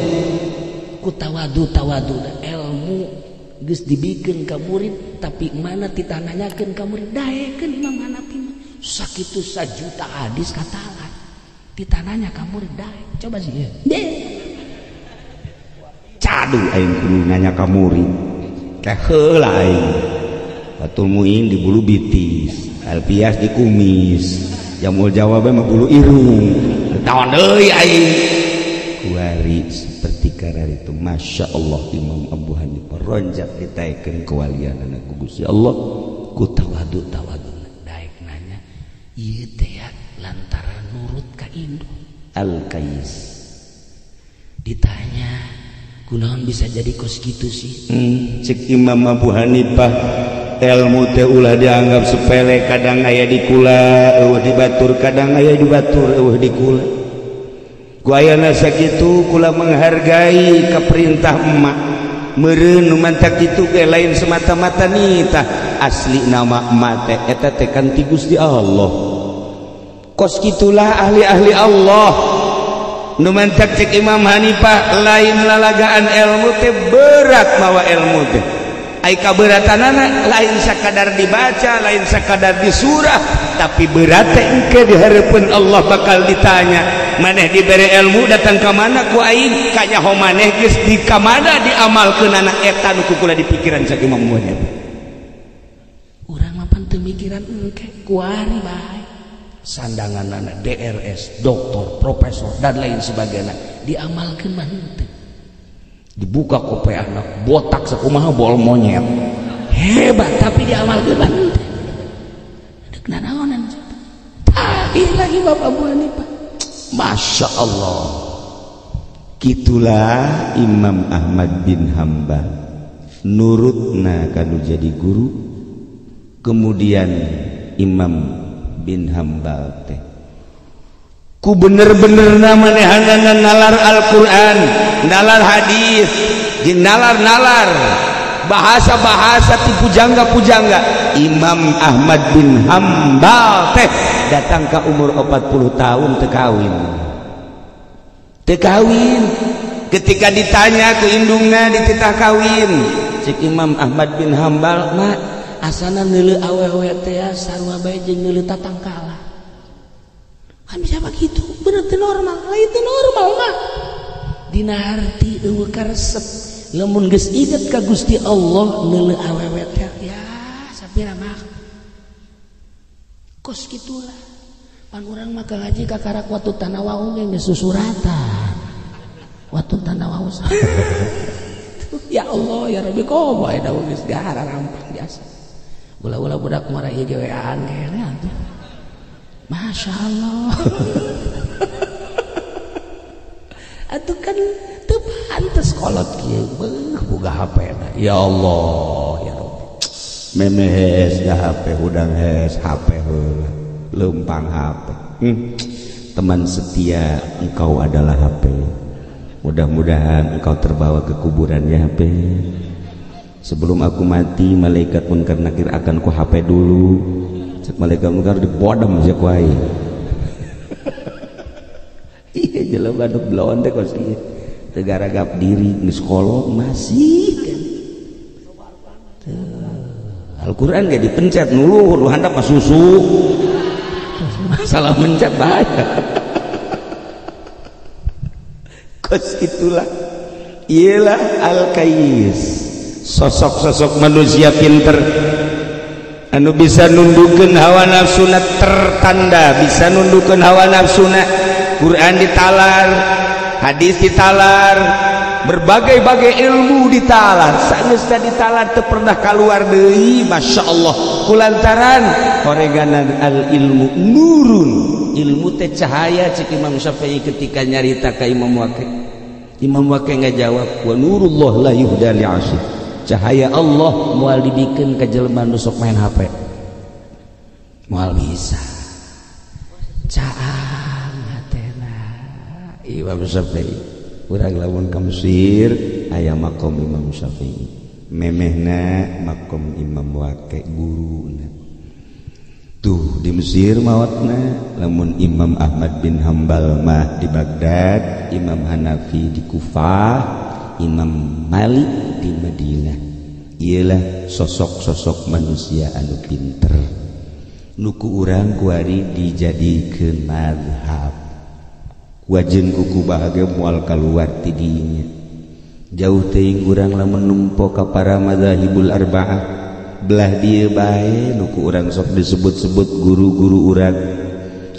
ku tawadu tawadu ilmu geus dibikeun ka murid tapi mana ditanyakeun ka murid daekeun Imam Hanafi mah sakitu sajuta hadis katalan ditananya ka murid daek coba sih ya deh cadu aing kudu nanya ka murid teh heula aing Fatul Muin di bulu bitis, Alpias di kumis, Jamul jawab mah bulu irung. Taon deui aing. Kuari seperti karar itu, Masya Allah Imam Abu Hanifah ronjak ditaekeun kewalianana ku Gusti Allah ku tawadu tawadu daek nanya ieu teh lantaran nurut ka indung Al-Qais. Ditanya kunaon bisa jadi kos kitu sih? Cek Imam Abu Hanifah ilmu teh ulah dianggap sepele, kadang aya di kula eueuh di batur, kadang aya di batur eueuh di kula. Ku ayana sakitu kula menghargai ka perintah emak meureun nu mantak kitu ge lain semata-mata nitah asli nama emak teh eta teh kan ti Gusti Allah. Kos kitulah ahli-ahli Allah nu mantak cek Imam Hanifah lain lalagaan ilmu teh berat mawa ilmu teh. Ai kaberatanana lain sakadar dibaca, lain sakadar disurah, tapi berat teh engke di hareupeun Allah bakal ditanya, maneh dibere ilmu datang ka mana ku aing, kanyaho maneh geus di ka mana diamalkeunana eta nu ku kula dipikiran cek Imam Hanifah. Urang mah pan teu mikiran engke kuari bae. Sandanganana DRS, doktor, profesor dan lain sebagainya diamalkeun mah henteu. Dibuka kope anak botak sakumaha bol monyet hebat tapi diamalkeun mah henteu. Deuk nanaonan tah ieu lagi Bapak Abu Hanifah. Masya Allah. Kitulah Imam Ahmad bin Hambal nurutna kanu jadi guru. Kemudian Imam bin Hambal teh ku bener-bener manehanana nalar Al-Qur'an, nalar hadis, jeung nalar-nalar bahasa-bahasa ti pujangga-pujangga. Imam Ahmad bin Hambal teh datang ka umur 40 tahun teu kawin. Teu kawin. Ketika ditanya ku indungna dititah kawin, cek Imam Ahmad bin Hambal, "Mak, asana neuleuh awewe teh sarua bae jeung neuleuh tatangkala." Kan bisa begitu, bener teu normal, lain teu normal mah. Dina harti eueuh karesep, lamun geus inget ka Gusti Allah neuleuh awewe teh ya sapira mah. Kos kitulah. Pan urang mah ngaji kakarak watu tanawau ge geus susuratan. Watu tanawau. Ya Allah ya Rabbi komo eta geus gara rampang biasa. Ulah-ulah budak marah ieu gewean kene atuh. Masya Allah. Atuh kan teu pantes kolot kieu beuh boga HP na. Ya Allah ya Rabbi. Memeh hees da HP hudang hees HP heula leumpang HP. Teman setia engkau adalah HP. Mudah-mudahan engkau terbawa ke kuburan ya HP. Sebelum aku mati malaikat munkar nakir akan ku HP dulu. Cek malaikat munkar dibodem sia ku aing. Iya jelema anu blon teh kos ieu. Teu garagap diri geus kolot masih kan. Al-Qur'an ge dipencet nu luhur nu handap mah susu. Salah mencet bahaya. Kos itulah ialah Al-Qais, sosok-sosok manusia pinter anu bisa nundukeun hawa nafsuna tertanda, bisa nundukeun hawa nafsuna. Quran ditalar, hadis ditalar, berbagai-bagai ilmu ditalar, sageus ditalar teu pernah kaluar deui. Masya Allah kulantaran horeganan al ilmu nurun, ilmu teh cahaya. Cek Imam Syafi'i ketika nyarita ka Imam Waqi, Imam Waqi ngajawab wa nurullah la yuhda li'asi, cahaya Allah moal dibikeun ka jelema nu sok main HP, moal bisa. Caang hatena Imam Syafi'i. Urang lamun ka Mesir aya makom Imam Syafi'i. Memehna makom Imam Waqi guruna. Tuh di Mesir maotna, lamun Imam Ahmad bin Hambal mah di Baghdad, Imam Hanafi di Kufah, Imam Malik di Madinah. Ialah sosok-sosok manusia anu pinter. Nu ku urang kuari dijadikeun mazhab. Wajeun kuku bahagia moal kaluar ti dinya. Jauh teuing urang lamun numpo ka para madzahibul arba'ah. Belah dieu bae nu ku urang sok disebut-sebut guru-guru urang.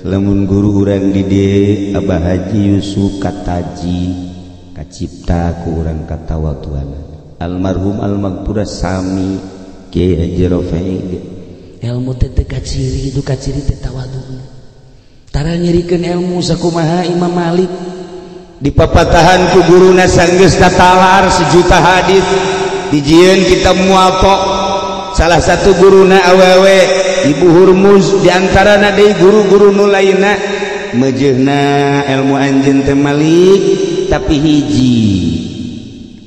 Lamun guru urang di dieu Abah Haji Yusuf Kataji kacipta ku urang katawatuana. Almarhum almaghfurah sami Kiai Haji Rafi'i. Ilmu teh teu kaciri, itu kaciri teh tawaduna. Tara nyerikeun ilmu sakumaha Imam Malik dipapatahan ku guruna sanggeus tatalar sejuta hadis dijieun kitab Muwatta. Salah satu guruna awewe Ibu Hurmuz, diantarana deui guru-guru nu lainna meujeuhna ilmu anjeun teh Malik tapi hiji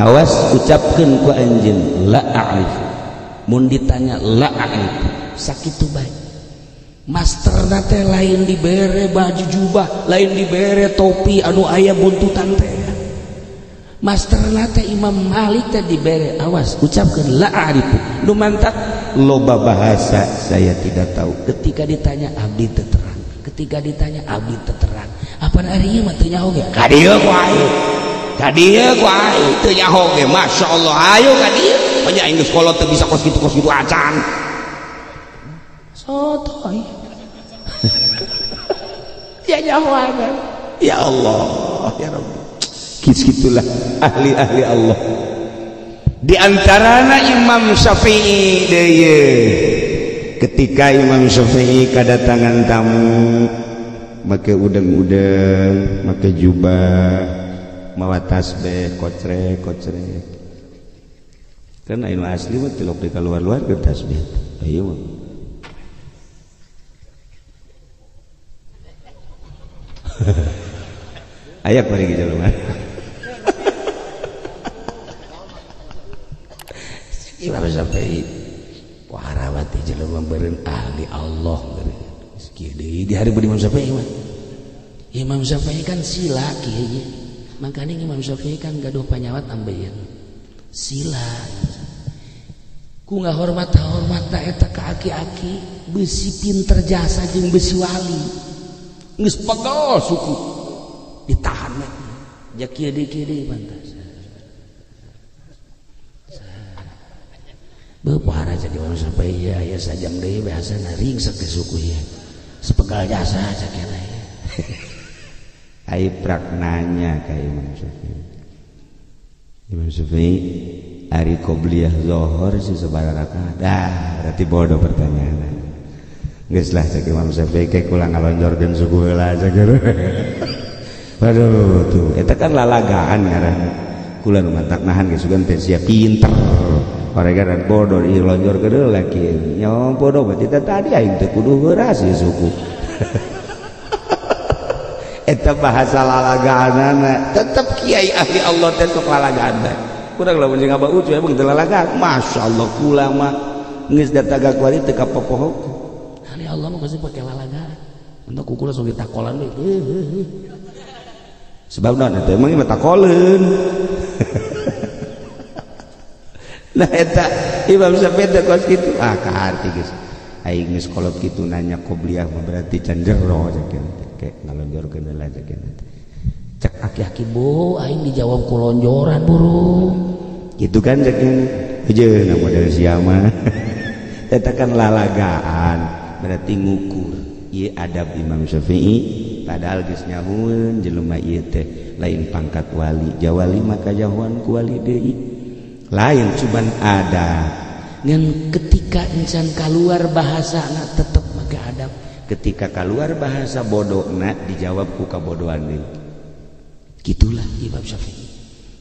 awas ucapkeun ku anjeun la a'rif. Mun ditanya la a'rif sakitu bae. Masterna teh lain dibere baju jubah, lain dibere topi anu aya buntutan teh. Masterna teh Imam Malik teh dibere awas ucapkeun la a'rifu. Nu mantak loba bahasa saya tidak tahu. Ketika ditanya abdi teu terang, ketika ditanya abdi teu terang. Apan ari ieu mah teu nyaho ge? Ka dieu ku aing. Ka dieu ku aing teu nyaho ge. Masyaallah ayo ka dieu. Nya aing geus kolot teu bisa kos kitu acan. Sotoy. Ya nyahoan. Ya Allah, ya Rabbi. Gitulah ahli-ahli Allah. Di antarana Imam Syafi'i deui. Ketika Imam Syafi'i kedatangan tamu, make udeng-udeng, make jubah, mawa tasbih, kocrek-kocrek. Kan anu asli mah tilok di keluar-luar ke tasbih. Ayo mah. Aya bari ge jelema. Imam Syafi'i warawati jelema beureun ahli Allah beureun. Kieu deui di hari Imam Syafi'i mah. Imam Syafi'i kan sila kieu. Makanya Imam Syafi'i kan gaduh panyawat ambeien. Sila. Ku ngahormat-hormatna eta ka aki-aki besi pinter jasa jeung besi wali. Geus pegel suku ditahan we. Ja kieu deui pantas. Beuh jadi Imam Syafi'i ya, ya sajam deui bahasana ringsek teh suku ieu. Sepegal jasa sakira ieu. Ai prak nanya ka Imam Syafi'i. Imam Syafi'i ari qobliyah zuhur si sabaraha rakaat. Dah, berarti bodoh pertanyaan. Geus lah cek Imam Syafi'i ke kula ngalonjorkeun suku heula cek. Waduh tuh eta kan lalagaan ngaranna. Kula nu mantak nahan geus sugan teh sia pinter. Paregaran bodoh ieu lonjor ke deui kieu. Nya bodoh berarti tadi aing teh kudu heuras ieu suku. Eta bahasa lalagaanana tetep kiai ahli Allah teh sok lalagaan teh. Kurang lamun jeung Abah Ucu emang teu lalagaan. Masyaallah kula mah geus dataga kuari teu kapopoho. Ahli Allah mah pasti pake lalagaan. Untuk kukula sok ditakolan we. Sebab naon eta emang mah takoleun. Nah eta Imam Syafi'i teh kos kitu. Ah kaharti geus. Aing geus kolot kitu nanya qobliyah mah berarti can jero cek teh. Ngalonjorkeun heula cek teh. Cek aki-aki bu aing dijawab ku lonjoran buru. Gitu kan cek heujeuna model sia mah. Eta kan lalagaan berarti ngukur ieu adab Imam Syafi'i padahal geus nyahueun jelema ieu teh lain pangkat wali jawali maka jahuan ku wali deui. Lain cuman ada ngan ketika insan keluar bahasa na tetep make adab. Ketika keluar bahasa bodoh na dijawab ku kabodohan deui. Gitulah Imam Syafi'i.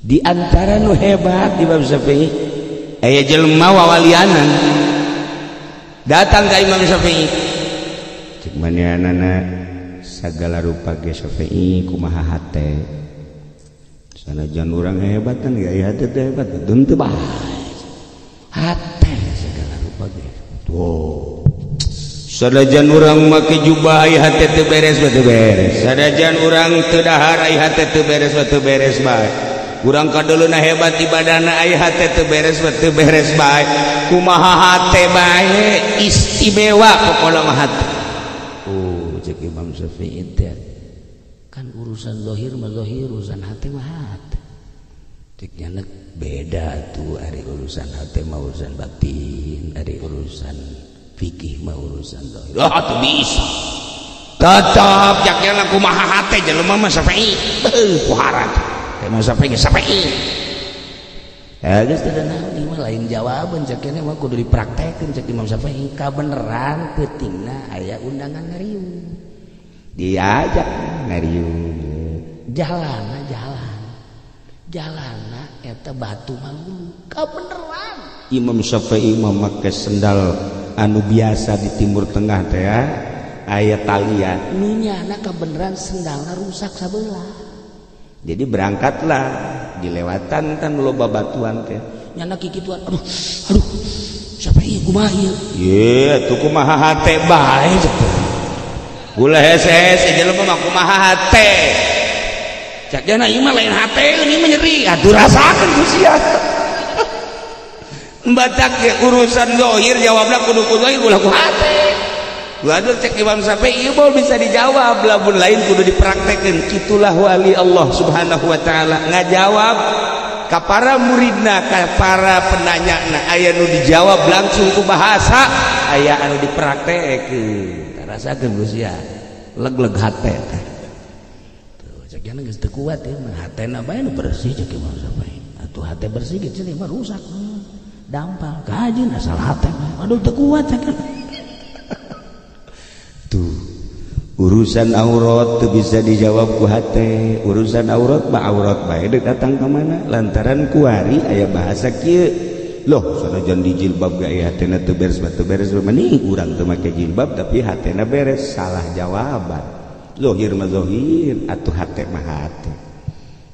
Di antara nu hebat Imam Syafi'i aya jelema wawalianan datang ka Imam Syafi'i. Cek manehanana sagala rupa ge Syafi'i kumaha hate. Sanajan urang hebat kan gaya hate teh hebat teu bae. kabeh. Tuh. Sanajan urang make jubah ai hate teu beres mah teu beres. Sanajan urang teu dahar ai hate teu beres mah teu beres bae. Urang kadeuleuna hebat ibadahna ai hate teu beres mah teu beres bae. Kumaha hate bae istimewa pokona mah hate. Oh, cek Imam Syafi'i teh kan urusan zahir mah zahir, urusan hate mah hate. Cek nyanek beda tuh ari urusan hate mah urusan batin, ari urusan fikih mah urusan zahir. Ah tuh bisa. Tetap cak nyana kumaha hate jelema mah Syafi'i. Beuh kuharat. Imam Syafi'i Syafi'i. Ya geus teu naon ieu mah lain jawaban cak nyana mah kudu dipraktekeun cek Imam Syafi'i kabeneran peutingna aya undangan ngariung. Diajak ngariung. Jalana jalan. Jalana eta batu malulu. Kabeneran. Imam Syafi'i mah make sendal anu biasa di Timur Tengah teh aya talian. Nu nyana kabeneran sendalna rusak sabelah. Jadi berangkatlah dilewatan kan loba batuan teh. Nyana kikituan aduh aduh siapa ieu kumaha ieu? Ye atuh kumaha hate bae teh. Ulah hese-hese jelema mah kumaha hate. Cak jana ieu mah lain hate ieu mah nyeri. Atuh rasakeun ku sia. Batak ge urusan zahir jawabna kudu ku zahir ulah ku hate. Waduh cek Imam Syafi'i ieu bisa dijawab lamun lain kudu dipraktekeun. Kitulah wali Allah Subhanahu wa taala ngajawab ka para muridna ka para penanyana aya nu dijawab langsung ku bahasa aya anu dipraktekeun. Tarasakeun ku sia leg-leg hate teh. Tuh cek jana geus teu kuat ieu mah hatena bae nu bersih cek Imam Syafi'i. Atuh hate bersih ge cenah mah rusak. Dampal kajeun asal hate mah aduh teu kuat cek. Tuh urusan aurat tuh bisa dijawab ku hate. Urusan aurat mah aurat bae deuk datang ka mana lantaran kuari aya bahasa kieu. Loh sanajan di jilbab ge aya hatena teu beres teu beres meni urang teu make jilbab tapi hatena beres salah jawaban. Zahir mah zahir atuh hate mah hate.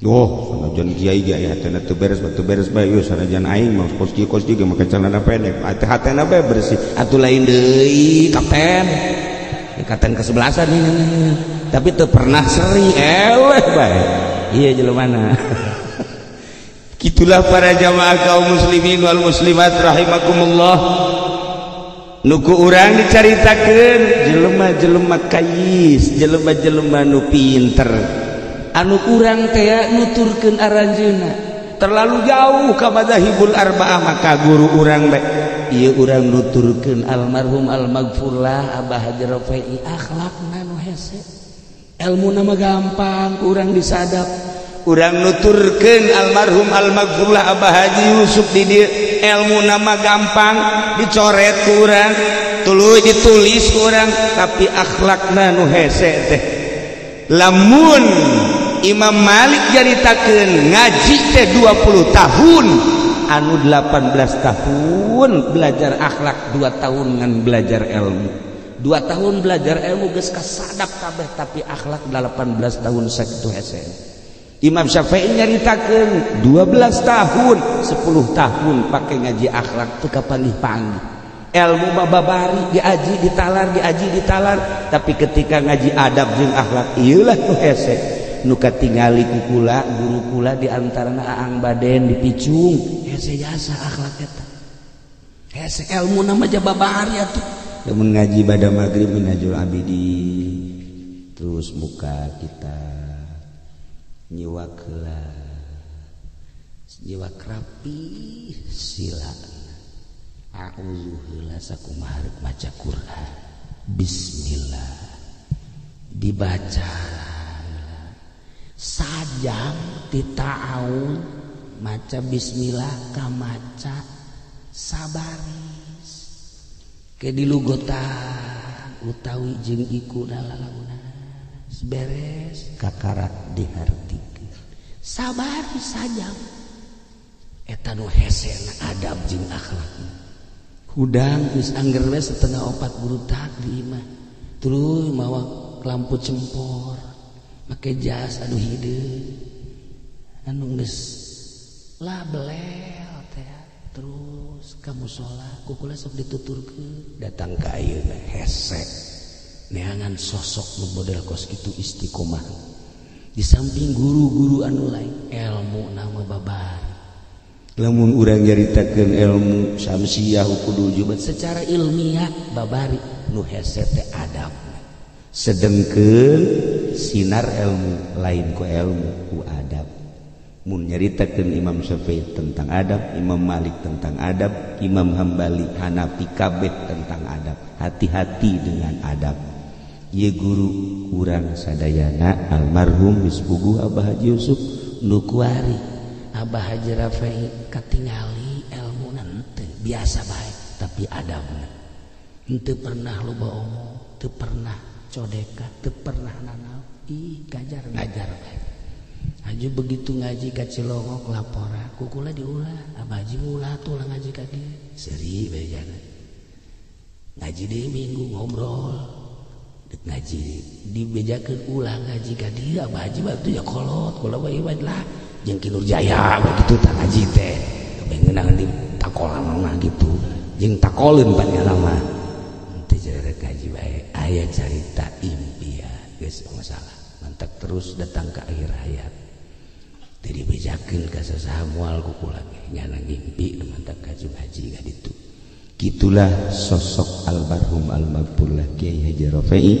Oh sanajan kiai ge aya hatena teu beres teu beres bae ieu sanajan aing mah kos kieu ge make celana pendek atuh hatena bae bersih atuh lain deui kapten. Ikatan kesebelasan ini, tapi tuh pernah seri eleh bae. Iya jelema. Gitulah para jamaah kaum muslimin wal muslimat rahimakumullah. Nuku urang dicaritakeun jelema-jelema kayis, jelema-jelema nu pinter. Anu urang teh nuturkeun aranjeunna. Terlalu jauh ka madzahibul arba'ah maka guru urang bae. Ieu urang nuturkeun almarhum almaghfurlah Abah Haji Rafi'i akhlakna nu hese. Elmuna mah gampang ku urang disadap. Urang nuturkeun almarhum almaghfurlah Abah Haji Yusuf di dieu elmuna mah gampang dicoret ku urang, tuluy ditulis ku urang, tapi akhlakna nu hese teh. Lamun Imam Malik nyaritakeun ngaji teh 20 tahun anu 18 tahun belajar akhlak, 2 tahun ngan belajar ilmu. 2 tahun belajar ilmu geus kasadap kabeh tapi akhlak 18 tahun sakitu hese. Imam Syafi'i nyaritakeun 12 tahun 10 tahun pake ngaji akhlak teu kapanggih-panggih. Ilmu mah babari diaji ditalar diaji ditalar tapi ketika ngaji adab jeung akhlak ieu lah nu hese. Nu katingali ku kula guru kula di antarana Aang Baden dipicung hese jasa akhlak eta. Hese ilmu nama jababari atuh. Lamun ngaji bada maghrib minajul abidi terus muka kita nyiwak heula nyiwak rapi sila a'udzu heula sakumaha rek maca Quran bismillah dibaca sajam ti ta'awun maca bismillah ka maca sabaris ke dilugotan utawi jeung iku lalalauna beres kakarak dihartikeun sabaris sajam eta nu hesena adab jeung akhlak hudang geus angger we 3:30 burutak di imah tuluy mawa lampu cempor make jas aduh hideung anu geus lah belel teh terus ka musola ku kula sok dituturkeun datang ka ayeuna hese neangan sosok nu model kos kitu istiqomah di samping guru-guru anu lain ilmu nama babar lamun urang nyaritakeun ilmu samsiah kudu jubat secara ilmiah babari nu hese teh adab sedengkeun sinar ilmu lain ku ilmu ku adab. Mun nyaritakeun Imam Syafi'i tentang adab, Imam Malik tentang adab, Imam Hambali, Hanafi kabeh tentang adab. Hati-hati dengan adab. Ieu guru urang sadayana almarhum geus puguh Abah Haji Yusuf nu kuari Abah Haji Rafi'i katingali ilmuna henteu biasa bae tapi adabna henteu pernah loba omong, teu pernah codeka, teu pernah nanaon, ih gajar ngajar bae. Haji begitu ngaji ka Cilongok laporan, kukula diulah, Abah Haji ulah tuh lah ngaji ka dieu. Seuri bae jana. Ngaji deui minggu ngobrol. Dek ngaji dibejakeun ulah ngaji ka dieu Abah Haji batu ya kolot, kula bae lah jeung Ki Nurjaya begitu tah ngaji teh. Ngeunang di takolan gitu. Jeung takoleun pan nyana mah. Henteu jarek ngaji bae aya carita impian geus masalah. Mantak terus datang ke akhir hayat. Teu dibejakeun ka sasaha moal ku kula ge nyana ngimpi nu mantak ngaji ka ditu. Gitulah sosok almarhum almaghfurlah Kiai Haji Rafi'i,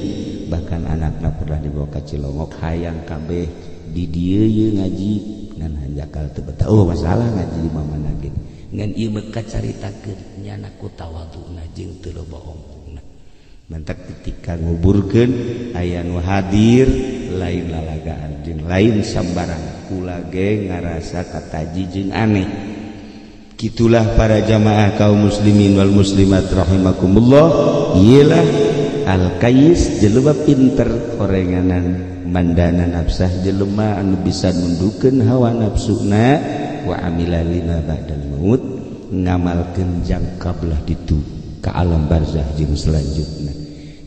bahkan anakna pernah dibawa ka Cilongok hayang kabeh di dieu ye ngaji ngan hanjakal teu betah. Oh masalah ngaji di mana ge ngan ieu mah kacaritakeun nyana ku tawaduna jeung teu loba omongna. Mantak ketika nguburkeun aya nu hadir lain lalagaan jeung lain sambarang kula ge ngarasa kataji jeung aneh. Gitulah para jamaah kaum muslimin wal muslimat rahimakumullah. Iyalah al-kayis jelema pinter horenganan mandana nafsah jelema anu bisa nundukeun hawa nafsuna wa amila lima ba'dal maut ngamalkeun jangka belah ditu ka alam barzah jeung selanjutna.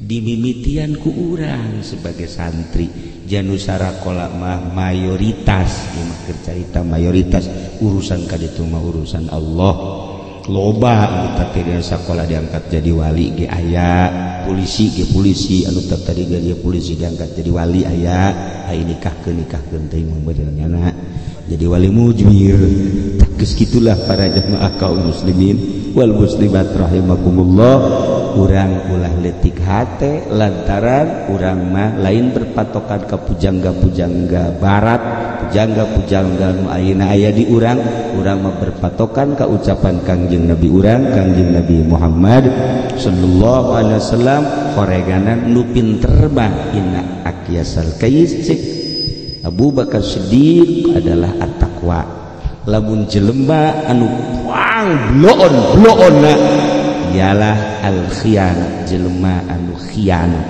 Dimimitian ku urang sebagai santri janusara kola mah mayoritas ieu mah keur carita mayoritas urusan ka ditu mah urusan Allah. Loba anu tadi sakola diangkat jadi wali ge aya, polisi ge polisi anu tadi ge polisi diangkat jadi wali aya, ai nikahkeun teuing mah bener nyana jadi wali mujbir. Geus kitulah para jamaah kaum muslimin wal muslimat rahimakumullah. Urang ulah leutik hate lantaran urang mah lain berpatokan ka pujangga-pujangga barat, pujangga-pujangga nu ayeuna aya di urang, urang mah berpatokan ka ucapan Kangjeng Nabi urang, Kangjeng Nabi Muhammad sallallahu alaihi wasallam horeganan nu pinter mah inna aqyasal kayis cek Abu Bakar Siddiq adalah at-taqwa. Lamun jelema anu puang bloon-bloonna ialah al-khianat, jelema anu khianat.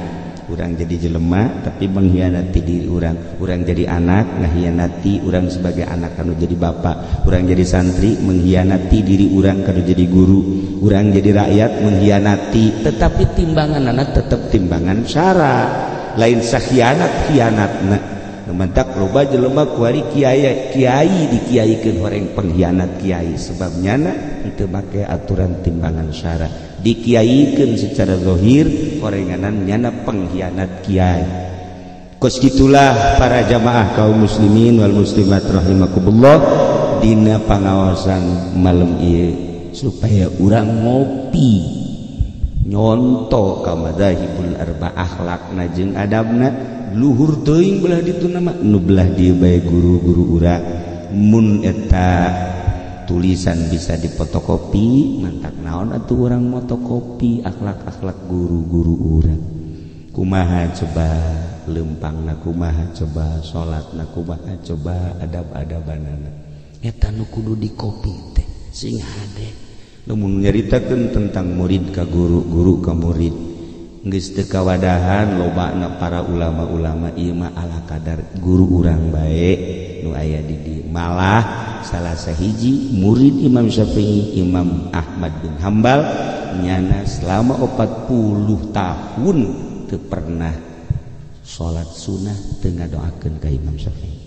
Urang jadi jelema tapi mengkhianati diri urang. Urang jadi anak ngakhianati urang sebagai anak anu jadi bapak. Urang jadi santri mengkhianati diri urang kanu jadi guru. Urang jadi rakyat mengkhianati, tetapi timbangan anak tetap timbangan syara. Lain sakhianat khianatna. Mantak loba jelema kuari kiai, kiai dikiaikeun horeng pengkhianat kiai sebab nyana teu make aturan timbangan syara. Dikiaikeun secara zahir horenganan nyana pengkhianat kiai. Kos gitulah para jamaah kaum muslimin wal muslimat rahimakumullah dina pangaosan malam ieu supaya urang ngopi nyonto ka madzahibul arba'ah akhlakna jeung adabna luhur teuing belah ditu nama nu belah dieu bae guru-guru urang mun eta tulisan bisa dipotokopi mantak naon atuh urang motokopi akhlak-akhlak guru-guru urang kumaha coba lempangna kumaha coba salatna kumaha coba adab-adabanana eta nu kudu dikopi teh sing hade. Lamun nyaritakeun tentang murid ka guru, guru ka murid geus teu kawadahan lobana para ulama-ulama ieu mah ala kadar guru urang bae nu aya di dieu. Malah salah sahiji murid Imam Syafi'i Imam Ahmad bin Hambal nyana selama 40 tahun teu pernah salat sunnah teu ngadoakeun ka Imam Syafi'i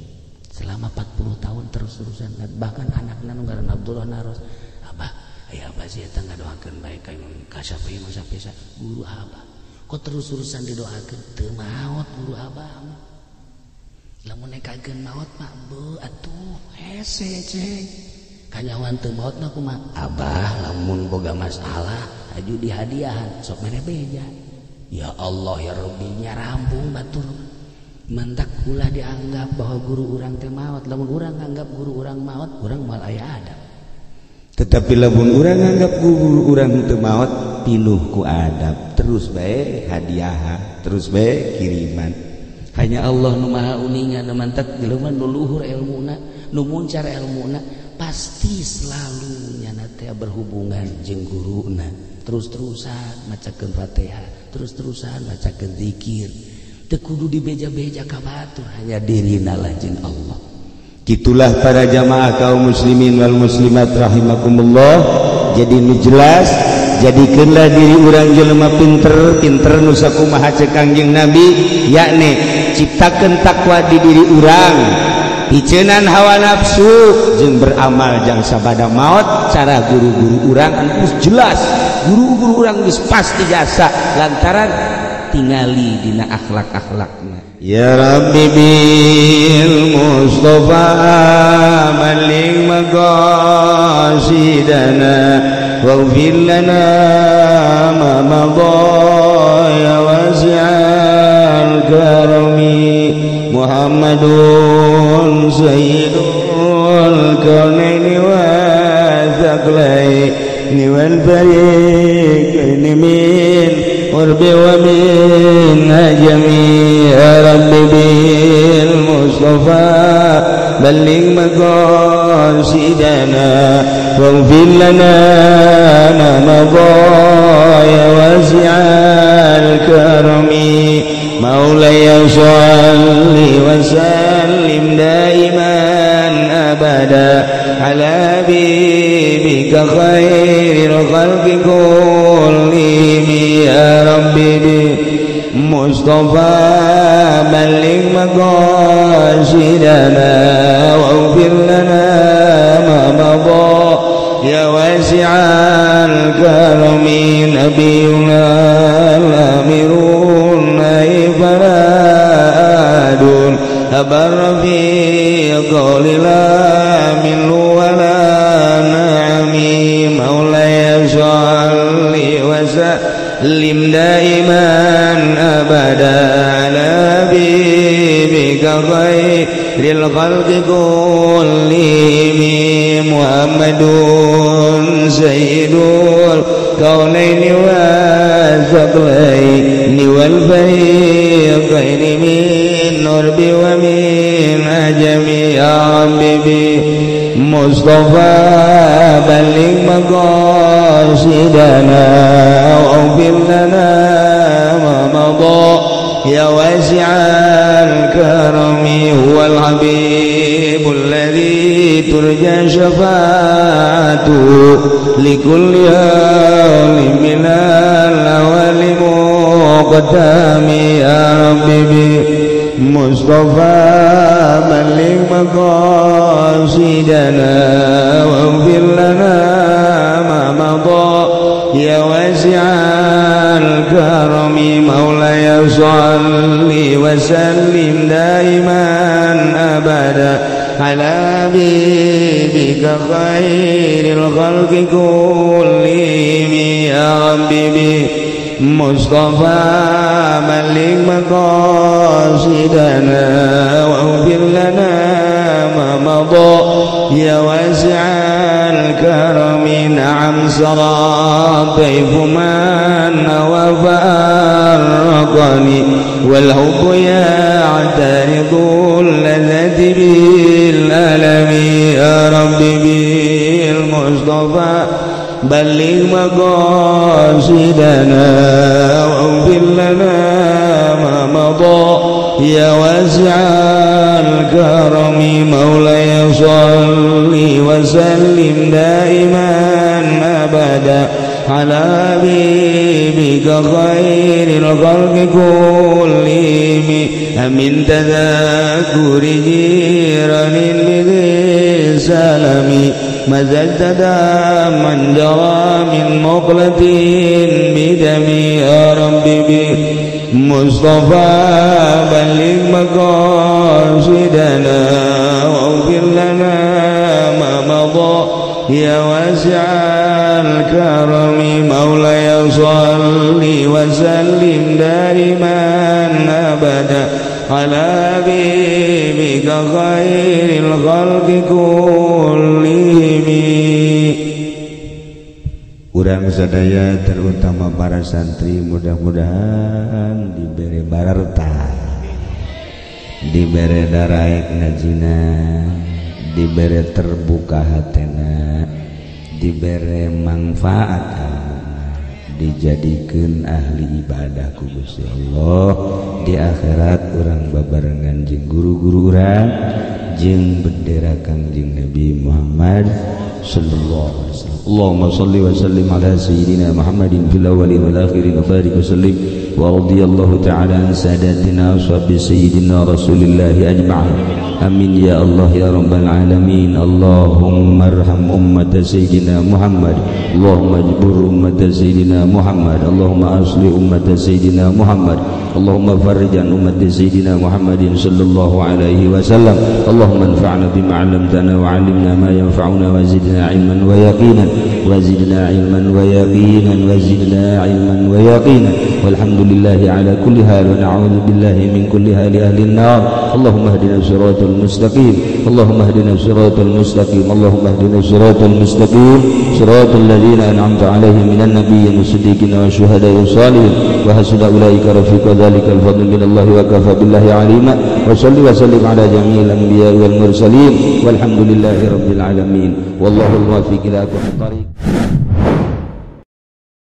selama 40 tahun terus-terusan. Bahkan anakna nu ngaranna Abdullah naros, "Abah, Aya abah sih eta ngadoakeun bae ka Imam Syafi'i Imam Syafi'i guru abah. Kok terus-terusan didoakeun teu maot guru abah mah. Lamun nekakeun maot mah beuh atuh hese ceng. Kanyawan teu maotna kumaha? Abah lamun boga masalah aju dihadiahan sok mere beja. Ya Allah ya Rabbi nyarambung batur. Mantak ulah dianggap bahwa guru urang teh maot. Lamun urang anggap guru urang maot, urang moal aya adab. Tetapi lamun urang anggap guru urang teu maot, pinuh ku adab, terus bae hadiah, terus bae kiriman. Hanya Allah nu maha uninga, nu mantak jelema nu luhur elmuna, nu muncar elmuna, pasti selalu nyana teh berhubungan jeung guruna. Terus-terusan macakeun Fatihah, terus-terusan macakeun zikir. Teu kudu dibeja-beja ka batur, hanya dirina lah jeung Allah. Gitulah para jamaah kaum muslimin wal muslimat rahimakumullah. Jadi nu jelas, jadikeunlah diri urang jelema pinter, pinter nu sakumaha ceuk Kangjeng Nabi, yakni ciptakeun takwa di diri urang, piceunan hawa nafsu jeung beramal jang sabada maot. Cara guru-guru urang anu geus jelas, guru-guru urang geus pasti jasa lantaran tingali dina akhlak-akhlakna. Ya Rabbi bil Mustafa balligh maqasidana waghfir lana ma madha ya wasi'al karami. Muhammadun sayyidul kaunaini wa thaqlaini wal fariqaini min qurbi wa min ajami. Ya Rabbi bil Mustafa balligh maqasidana waghfir lana ma madha ya wasi'al karami. Maulaya shalli wa sallim daiman abada ala habibika khairil khalqi kullihim. Ya Rabbi bi Mustafa balligh maqasidana waghfir lana ma madha ya wasi'al karami. Nabiyuna al-amirun faradun abarra fi qawli la min wala na'ami. Maulaya shalli wa sallim daiman abada ala habibika khairil khalqi kullihim. Muhammadun sayyidul kaunaini wa thaqlaini wal fariqaini min urbi wa min ajami. Ya Rabbi Mustafa balligh maqasidana waghfir lana ma madha ya wasi'al karami. Huwal habibul ladzi turja syafa'atuhu likulli hawlin minal awali muqaddami. Ya Rabbi Mustafa balligh maqasidana waghfir lana ma madha ya wasi'al karami. Maulaya shalli wa sallim daiman abada ala habibika khairil khalqi kullihim. Ya Rabbi Mustafa balligh maqasidana waghfir lana ma madha ya wasi'al karami. Na'am sara tayfu man wa farraqani wal hubbu ya'taridu ladati bil alami. Ya Rabbi bil Mustafa balligh maqasidana waghfir lana ma madha ya wasi'al karami. Maulaya shalli wa sallim daiman abada ala habibika khairil khalqi kullihim. Amin tadhakuri jiranin bidhi salami مزجدا من جرى من مقلة بدمي يا ربي بمصطفى بلغ مقاصدنا واغفر لنا ما مضى يا واسع الكرم مولاي صل وسلم دائما أبدا على حبيبك خير الخلق كلهم. Urang sadaya terutama para santri mudah-mudahan diberi bararta, diberi daraek ngajina, diberi terbuka hatena, diberi manfaat, dijadikan ahli ibadah ku Gusti Allah di akhirat. Urang babarengan jeung guru-guru urang jeung bendera Kangjeng Nabi Muhammad sallallahu alaihi wasallam. Allahumma shalli wa sallim ala sayyidina Muhammadin fil awwalin wal akhirin wa barik wa sallim wa radiyallahu ta'ala an sadatina ashabi sayyidina Rasulillah ajma'in. Amin ya Allah ya rabbal alamin. Allahumma arham ummat sayyidina Muhammad, Allahumma ajbur ummat sayyidina Muhammad, Allahumma asli ummat sayyidina Muhammad, Allahumma farrij an ummat sayyidina Muhammadin sallallahu alaihi wasallam. Allahumma anfa'na bima 'allamtana wa 'allimna ma yanfa'una wa zidna 'ilman wa yaqinan, wa zidna 'ilman wa yaqinan, wa zidna 'ilman wa yaqinan. Walhamdulillahi ala kulli hal wa na'udzu billahi min kulli hali ahli an-nar. Allahumma ihdina siratal mustaqim, Allahumma ihdina siratal mustaqim, Allahumma ihdina siratal mustaqim, siratal ladzina an'amta 'alaihim minan nabiyyin was-siddiqin wasyuhada'i was-salihin wa hasuna ulaika rafiqa. Dzalikal fadlu minallahi wa kafa billahi 'alima. Wa shalli wa sallim ala jami'il anbiya'i wal mursalin walhamdulillahi rabbil alamin. Wallahu al-muwaffiq ila aqwamit thariq.